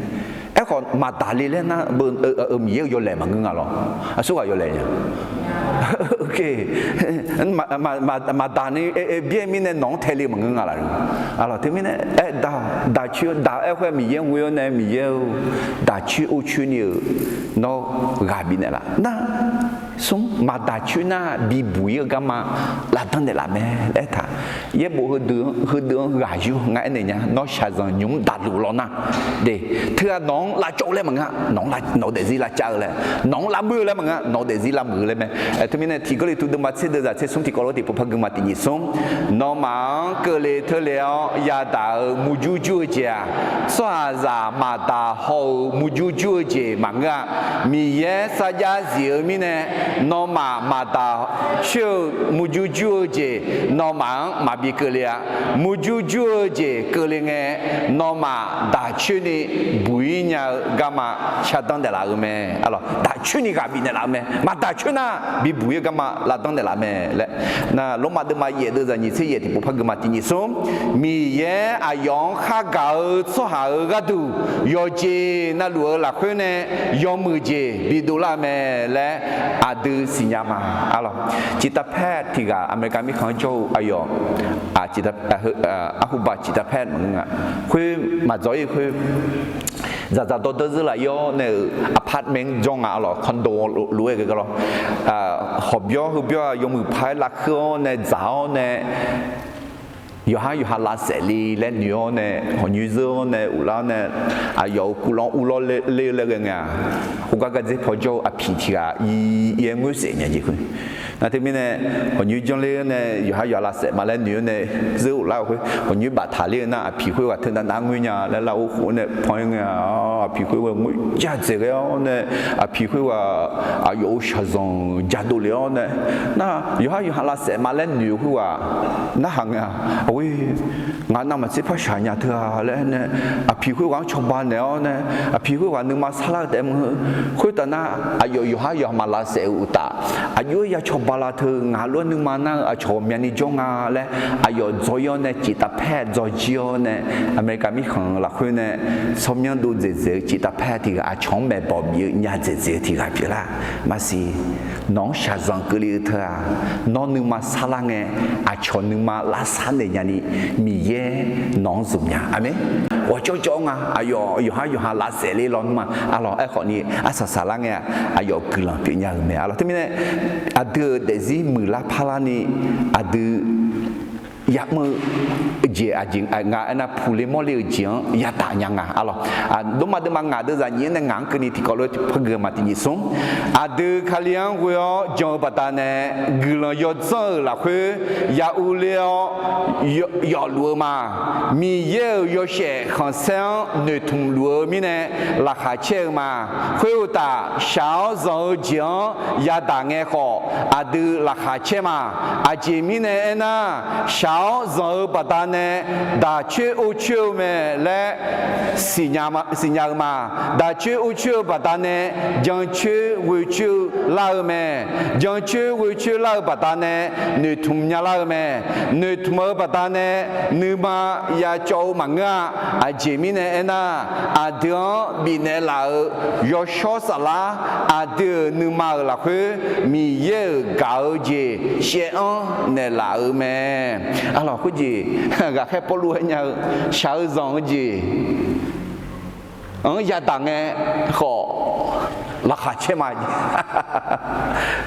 aerkhawf maqdaq le laer nar, Miqyaer-euq yawlaeq maqngeur nga lawr. Aqsurghaq yawlaeq nya. Maqdaq ni byaer mirnae nawq-anr tae le maqngeur nga laf. Arlawq, teumirnae aer daq, daq coer daq-eu aer khoer Miqyaer-anr ghoe-awr nae Miqyaer-eu daq coer or coer ni-euq nawr ghaq bifnaeq laf nar, smr maqdaq coer nar bibuq-ir-eu garma lavdanr naeqlaf mae laer taq. Yaerbof heudeuq-anr ghaq yur ngar aernaeq nya, nawr shaqzanq nymq-mr daqluf lawr nar, de, teughaq nawq-anr lavcawv-eu laer maqngeur, nawq-eu daefzir lavcav-eu laer, nawq-anr lavmuir-eu laer maqngeur, nawq-eu daefzir lavmuiq-eu laer mae. Teumirnae tiqgawrliqtu deuvma tser deuv zaq tser smr tiqkawv lof tiqpov par gui ma tiqnyiq smr. Nawmaf-anr keuvle teurle-awr yadaq-euq murjur jur-eu jeq-aq, tsawrhaqzaq maqdaq haw-eu murjur jur-eu jeq maqngeur-a. Miqyaer sarjax zif-eu mirnae Nawmaf maqdaq coer-eu murjur jur-eu jeq nawmaf-anr maqbi keuvle-a. Murjur jur-eu jeq keuvle ngae, nawmaf daq coer ni buq-ir nya-eu garma shardanr naeqlaf-eu mae. Daq coer ni ghaq bifnaeq laf-eu mae. Maqdaq coer nar, bibuq-ir-eu garma lavdanr naeqlaf mae laer. Nar Lormav deuvma yaef deuvzaq nyiq tser yaef tiqpov par geufma tiq nyiq smr, Miqyaer aqyawf-anr khargaq-eu tsawrhaq-euq gharduq yawqjeq navluf-eu lafkhoer nae yawmuiq jeq bidov lar-eu mae laer aqdui siqnya ma. Arlawq, จิตแพทย์ tiq ghaq America mirkhanq-anr jawr-eu aqyawf, arhuba จิตแพทย์ maqngeur nga. Khoer maqdzawr-ir khoer, dzaqdzaq dawrdawr zeur laf-ir-awr nae-euq apartment jawr nga. Arlawq, condo lof-aer ghae gar lawr. Hawqbyawr heubyawr-aq yawmuiq paq-aer lavkeur-awr nae dzaq-awr nae, yawqhar yawqha lavsaef le laer noeq-awr nae, hawqnyoer zeur-awr nae, uvlar-awr nae, aqyawf-euq kuvlanr uvlawr ler-eu laer ghae ngae-aq, khoergar gardzer paw jawr-eu aqpiq tiq ghaq ir-aer ngoer saef nya jeq khoer. Nar teumirnae, hawqnyoer janr ler-awr nae yawqhar yawqha lavsaef ma laer noeq-awr nae zeur uvlar-eu khoer, hawqnyoer baftaq ler-eu nar aqpiq khoerghaq teu navnav ngoer nya laer lar-awr khof-awr nae pan-aer ngae-aq, aqpiq khoerghaq ngoer ja dzaeq ghae-awr nae, aqpiq khoerghaq aqyawf-euq shaqzanq jadov lef-awr nae, nar yawqhar yawqha lavsaef ma laer noeq-eu khoerghaq narhaq ngae-aq, aqghoer, ngaq navmaqtser par shaq nya teu-a laer nae, aqpiq khoerghaq-anr cawba naeq-awr nae, aqpiq khoerghaq nuima sarlar-eu taef maqngeur. Khoertav nar, aqyawf yawqhar yawqha ma lavsaef-euq uqtaf, aqjox-aer ya cawba la teu ngaq lof-aer nuima nar-eu aqcawq ghawqmyani jawr nga laer, aqyawf dzawr-ir-awr nae จิตแพทย์ dzawrjir-awr nae, America mirkhanq lafkhoer nae tsawrmyanr dov dzaeqdzaeq-eu จิตแพทย์ tiq ghaq aqcawq-anr maeqbawq bif-eu nya dzaeqdzaeq-eu tiq ghaq pyeuflar. Maqsiq, nawq-anr shaqzanq keuvle-eu teu-aq, nawr nuima sarlar ngae, aqcawq nuima lavsar naeq nyani, Miqyaer nawq-anr zmq nya. Aqmeq. Ghawqjawr jawr nga, aqyawf yawqhar yawqha lavsaef le lawnmr-a. Arlawq, aerkhawf ni arsaq saqlar ngae-aq, aqyawf guiqlanq pyeufnya-euq mae. Arlawq, teumirnae aqdui-euq daefzir muiqlar parlar ni, aqdui ya'mr-eu jeq aqjeq nga aernar, puqle mawrle-euq jeq-anr yadaq nya nga. Arlawq, Lormav deuvma ngaq deuvzaq nyiq-anr nae ngaq-anr keuvni tiqkawv lof-aer par geuf ma tiq nyiq smr. Aqdui Kali-anr ghoe-awr jan-eu baqdanae, guiqlanq yawdzanr-euq lafkhoer ya urler-awr, yawfluf-eu ma. Miqyaer-euq yawshaef khanqsaer-anr noeqtmq luf-eu mirnae laqkhaq caer-eu ma. Khoeruqtaf, shaq-awr zanq-eu jeq-anr yadaq ngae khawf, aqdui laqkhaq caer ma. Aqjeq mirnae aernar, shaq-awr zanq-eu baqdanae daq coer or coer-eu mae laer siqnya-eu ma. Daq coer or coer-eu baqdanae jan coer ghoe coer-eu lar-eu mae. Jan coer ghoe coer lar-eu baqdanae noeqtmq nya lar-eu mae. Noeqtmq-eu baqdanae nuima ya cawv-eu maqngeur-a. Aqjeq mirnae aernar, aqdui-anr bifnaeq laf-euq yawshawr saflar, aqdui-euq nuima-euq lafkhoer Miqyaer-euq gaq-eu jeq shaev-anr naeqlaf-euq mae. Arlawq, khoerjeq ghaqkhaer Pawrluv aer nya-eu shaq-eu zanq-eu jeq anr yadaq ngae khawf, laqkhaq caer ma.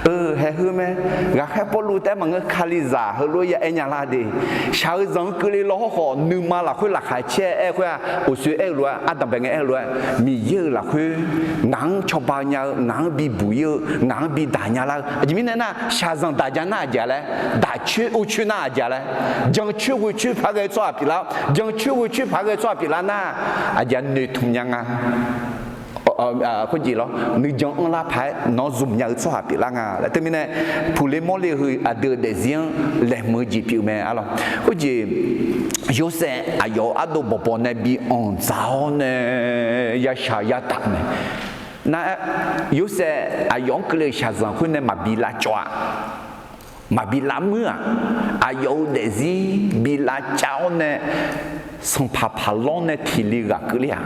Haeq heu mae. Ghaqkhaer Pawrluv taef-aer maqngeur, Kalizaq heulof-aer ya aer nya lar de. Shaq-eu zanq-anr keuvle law hawr khawf, nuima lafkhoer laqkhaq caer-aer khoer-aq, uqshoe aer-eu lof-aer, ardanqbae ngae aer-eu lof-aer, Miqyaer-euq lafkhoer ngaq-anr cawba nya-eu, ngaq-anr bibuq-ir-eu, ngaq-anr bidaq nya lar-eu. Aqjeq mirnae nar, shaqzanq daq ja nar aqjeq laer, daq coer or coer nar aqjeq laer, jan coer ghoe coer paq ghae tsawrhaq pyeuflar, jan coer ghoe coer paq ghae tsawrhaq pyeuflar nar, aqjeq noeqtmq nya nga. Khoerjeq lawr, nuijan anrlar paq-aer nawq-anr zmq nya-eu tsawrhaq pyeuflar nga laer. Teumirnae, puqle mawrle heu aqdui-euq daefzir-anr laeqhmq-eu jeq pyeuf mae. Arlawq, khoerjeq Yorsaev aqyawf-euq ardov bawqbawq nae bi anqdzaq-awr nae yashaq yadaq mae. Nar-aer, Yorsaev aqyawf-anr keuvle-euq shaqzanq khoer nae maqbi lavcawv-aq, maqbi lavmuir-aq, aqyawf-euq daefzir bi lavcav-awr nae, sanqpaq paqlanr nae tiq li ghaq keuvler-aq,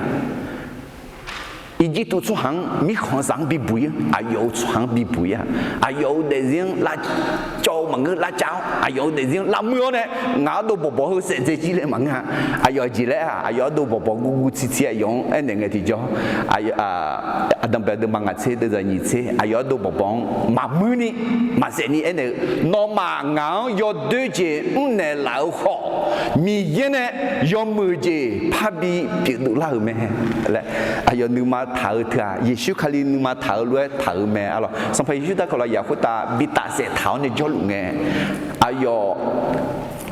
Irjirtuv tsawrhaq-anr mirkhanqzaq-anr bibuq-ir, aqyawf-euq tsawrhaq-anr bibuq-ir-aq, aqyawf-euq daefzir-anr lavcawv-eu maqngeur lavcav-awr, aqyawf-euq daefzir-anr lavmuir-awr nae, ngaq ardov bawqbawq heu saevdzae jir laer maqngeur-a. Aqyawf jeq laer-aq, aqyawf ardov bawqbawq guvguv tsirtsir aqyawf-anr aernaeq ngae tiqjawr, aqdanqbae deuvma ngaq tser deuvzaq nyiq tser, aqyawf ardov bawqbawq-anr maqmuir ni, maqsaef ni aernaeq-eu, nawmaf ngaq-anr yawdoer jeq mrnaeq laf-eu khawf, Miqyaer nae yawmuiq jeq parbi pyeufdov lar-euq mae laer, aqyawf nuima taq-eu teu-aq, Yeqsur Kali nuima taq-eu lof-aer taq-euq mae. Arlawq, Sanqpaq Yeqsur darkawq lafyaq khoertav bi tafsaef taq-awr nae jawrluf ngae, aqyawf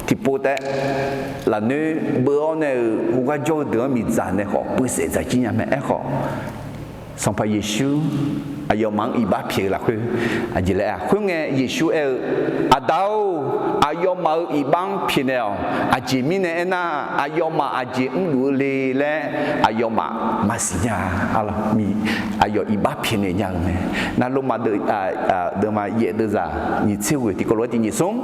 tiqpov taef-aer lafnoer beuv-awr nae-euq khoergar jawr-eu deuq-anr miqdzaq nae khawf puivsaef dzaq jir nya mae. Aerkhawf, Sanqpaq Yeqsur aqyawfmaf-anr iqbax pyaeq-eu lafkhoer, aqjeq laer-a. Khoerngae Yeqsur aer-eu, Aqda-or, aqyawfmaf-euq iqbax-anr pyaeqnaeq-awq. Aqjeq mirnae aernar, aqyawfmaf aqjeq mrluf-eu le laer aqyawfmaf maqsiq nya-a. Aqyawf iqbax pyaeqnaeq nya-euq mae. Nar Lormav deuvma yaef deuvzaq nyiq tser ghoeq tiqkawv lof-aer tiq nyiq smr,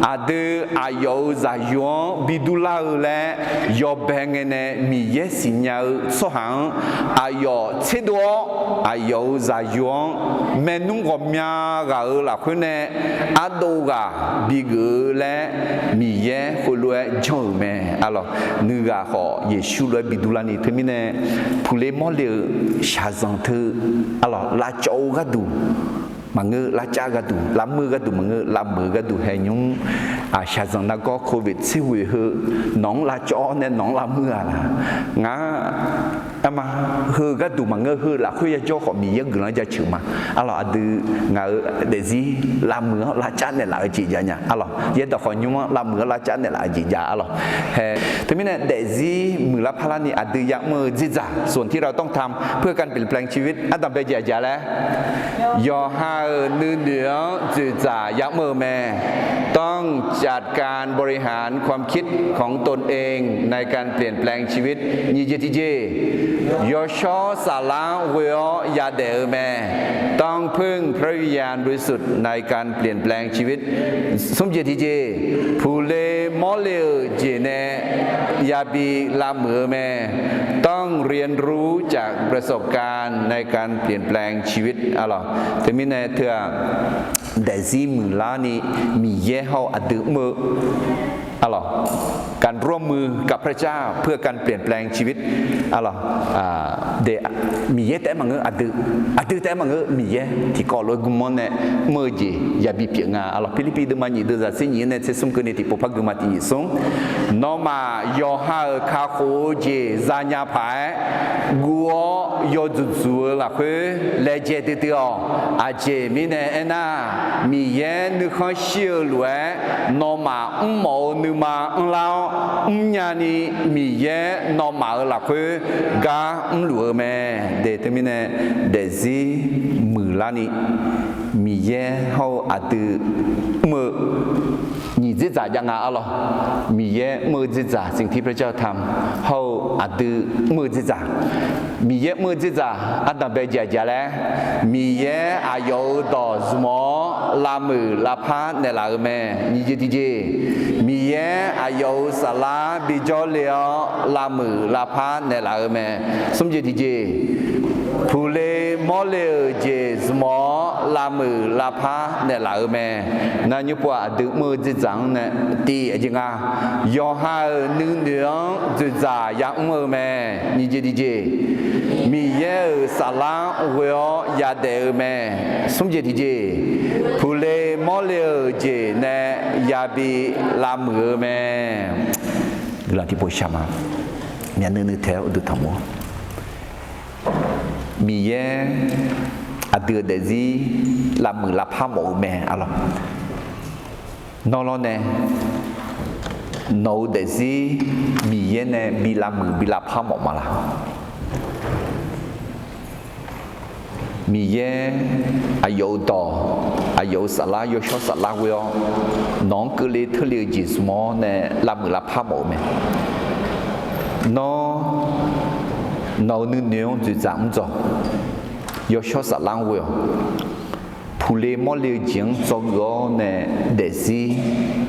aqdui aqyawf-euq zaqyo-anr bi durlar-eu laer yawbae ngae nae Miqyaer siqnya-eu tsawrhaq-anr aqyawf tserdov-awr, aqyawf-euq zaqyo-anr maernmr ghawqmya ghaq-euq lafkhoer nae ardov ghaq bigeuf-eu laer Miqyaer heulof-aer janr-euq mae. Aqlawq, nuighaq khawf Yeqsur lof-aer bi durlarni teumirnae puqle mawrle-euq shaqzanq teu, aqlawq, lavcawv-eu gharduq maqngeur, lavcav gharduq, lavmuir-eu gharduq maqngeur, lavmuiq-eu gharduq hae nymr, shaqzanq nargawr covid tser ghoeq heu nawq-anr lavcawv-awr nae nawq-anr lavmuir-a laq? Ngar, arma, heu gharduq maqngeur, heu lafkhoer yajawr khawf Miqyaer guiqlanq-anr jaceuq ma. Aqlawq, aqdui ngaq-euq daefzir lavmuiq-anr lavcav naeqlaf-eu jeq jav nya. Aqlawq, yaerdawq khawf nymr-anr lavmuiq-anr lavcav naeqlaf-eu jeq jav. Aqlawq, hae, teumirnae daefzir muiqlar parlarni aqdui ya'mr-eu dzerdzaq ส่วนที่เราต้องทำเพื่อการเปลี่ยนแปลงชีวิต ardanqbae jeq aqjeq laer, yawqha-euq nuinoeq-anr dzoeqdzaq ya'mr-eu mae. ต้องจัดการบริหารความคิดของตนเองในการเปลี่ยนแปลงชีวิต nyiq jeq tiqjeq, yawshawr saflar-anr ghoe-awr yadaef-eu mae. ต้องพึ่งพระวิญญาณบริสุทธิ์ในการเปลี่ยนแปลงชีวิต smr jeq tiqjeq, puqle mawrle-euq jeq nae yabi lavmuiq-eu mae. ต้องเรียนรู้จากประสบการณ์ในการเปลี่ยนแปลงชีวิต aqlawq. Teumirnae teu-aq, daefzir muiqlarni Miqyaer hawr-eu aqdui mr-eu, aqlawq, การร่วมมือกับพระเจ้าเพื่อการเปลี่ยนแปลงชีวิต aqlawq, Miqyaer taef-aer maqngeur, aqdui, aqdui taef-aer maqngeur, Miqyaer tiqkawv lof-aer gmr-awr nae mr-eu jeq yabi pyeuf nga. Aqlawq, Pirlirpiv deuvma nyiq deuvzaq tser nyiq-anr nae tser smr keuvni tiqpov par gui ma tiq nyiq smr. Nawmaf yawqha-euq kakhof-eu jeq zanya paq-aer guv-awr yawdzuq dzuq-eu lafkhoer laejae duidui-awq. Aqjeq mirnae aernar, Miqyaer nuikhanr shir-eu lof-aer nawmaf mrmawf-eu nuima anrlar-awr mrnya ni Miqyaer nawmaf-euq lafkhoer gar mrluf-eu mae. De teumirnae daefzir muiqlarni Miqyaer hawr-eu aqdui mr-eu nyiq dzerdzaq jav nga arlawr. Miqyaer mr-eu dzerdzaq สิ่งที่พระเจ้าทำ hawr-eu aqdui mr-eu dzerdzaq. Miqyaer mr-eu dzerdzaq ardanqbae jeq aqjeq laer, Miqyaer aqyawf-euq dawq zmq-awr lavmuiq lavpar naeqlaf-eu mae. Nyiq jeq tiqjeq, Miqyaer aqyawf-euq saflar bijawr le-awr lavmuiq lavpar naeqlaf-eu mae. Smr jeq tiqjeq, puqle mawrle-euq jeq zmq-awr lavmuiq lavpar naeqlaf-eu mae. Nar nymr pov-aq aqdui mr-eu dzerdzaq-anr nae tiq aqjeq nga, yawqha-euq nuinoeq-anr dzoeqdzaq ya'mr-eu mae. Nyiq jeq tiqjeq, Miqyaer-euq saflar-anr ghoe-awr yadaef-eu mae. Smr jeq tiqjeq, puqle mawrle-euq jeq nae yabi lavmuiq-eu mae. Guiqlanq tiqpov shaq ma. Myavnuiv nuiv tae-awr uqduq tanqmur. Miqyaer aqdui-euq daefzir lavmuiq lavpar mawf-eu mae arlawr. Nawr lawr nae nawq-euq daefzir Miqyaer nae bi lavmuiq bi lavpar mawf ma laq? Miqyaer aqyawf-euq dawq, aqyawf-euq saflar, yawshawr saflar ghoe-awr nawq-anr keuvle teurle-eu jeq zmq-awr nae lavmuiq lavpar mawf-eu mae. Nawr nawq-euq nuinoeq-anr dzoeqdzaq mr dzawq, yawshawr saflar-anr ghoe-awq, puqle mawrle-eu jeq-anr dzawgeuf-awr nae daefzir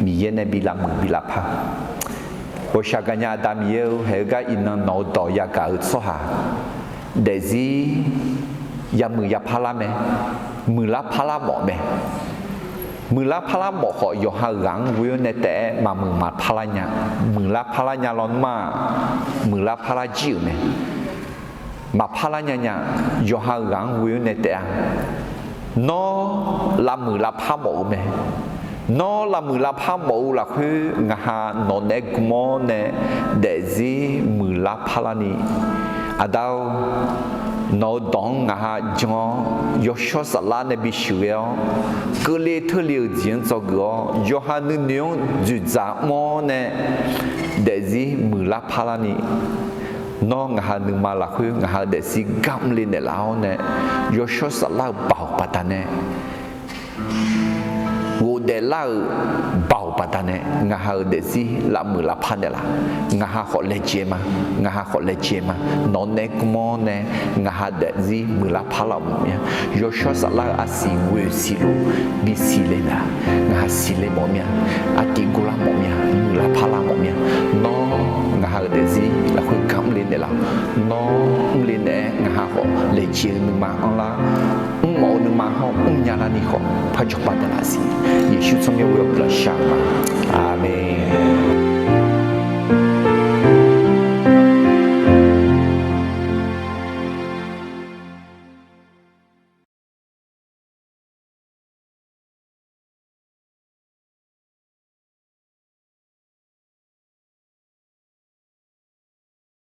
Miqyaer nae bi lavmuiq bi lavpar. Ghawqshaq gaqnya Aqda Miqyaer-eu, haeq-eu gar iqnan nawq-eu dawq yagaq-eu tsawrhaq daefzir yamuiq yapar lar mae, muiqlar parlar mawf mae. Muiqlar parlar mawf khawf, yawqha ghaq-anr ghoe-awr nae taef-aer maqmuiq maqpar lar nya. Muiqlar parlar nya lawnmr-aq, muiqlar parlar jir-euq mae. Maqpar lar nya nya, yawqha ghaq-anr ghoe-awr nae taef-a. Nawr lavmuiq lavpar mawf-eu mae. Nawr lavmuiq lavpar mawf-eu lafkhoer ngaqha nawq naeq-aer gm-awr nae daefzir muiqlar parlarni, Aqda-or, nawq-eu dawq-anr ngaqha jan-awr yawshawr saflar nae bisheuqghae-awr, keuvle teurle-euq jeq-anr dzawgeuf-awr yawqha nuinoeq-anr dzoeqdzaq mr-awr nae daefzir muiqlar parlarni, Nawr ngaq ha nuima lafkhoer ngaq ha-euq daefzir gar mr le naeqlaf-awr nae, yawshawr saflar-euq baoq baqdanae, ghofdaef lar-euq baoq baqdanae ngaq ha-euq daefzir lavmuiq lavpar naeqlaf. Ngaq ha khawf laejae ma, ngaq ha khawf laejae ma. Nawq-eu nae gm-awr nae ngaq ha daefzir muiqlar parlar-euq mawf mir-a. Yawshawr saflar-euq arsiq ghoe siqluf bisiq le nar, ngaq ha siqle mawf mir-a. Artiv guvlar mawf mir-a, muiqlar parlar mawf mir-a. Nawr ngaq ha-euq daefzir lafkhoer gar mr le naeqlaf. Nawr mr le naeq-aer ngaq ha khawf laejae-eu nuima anrlar, mrmawf-eu nuima hawr mrnya larni khawf par jawrpav daeqlaf siq. Yeqsur tsawrmyanr ghoe-awr guiqlanq shar-eu ma.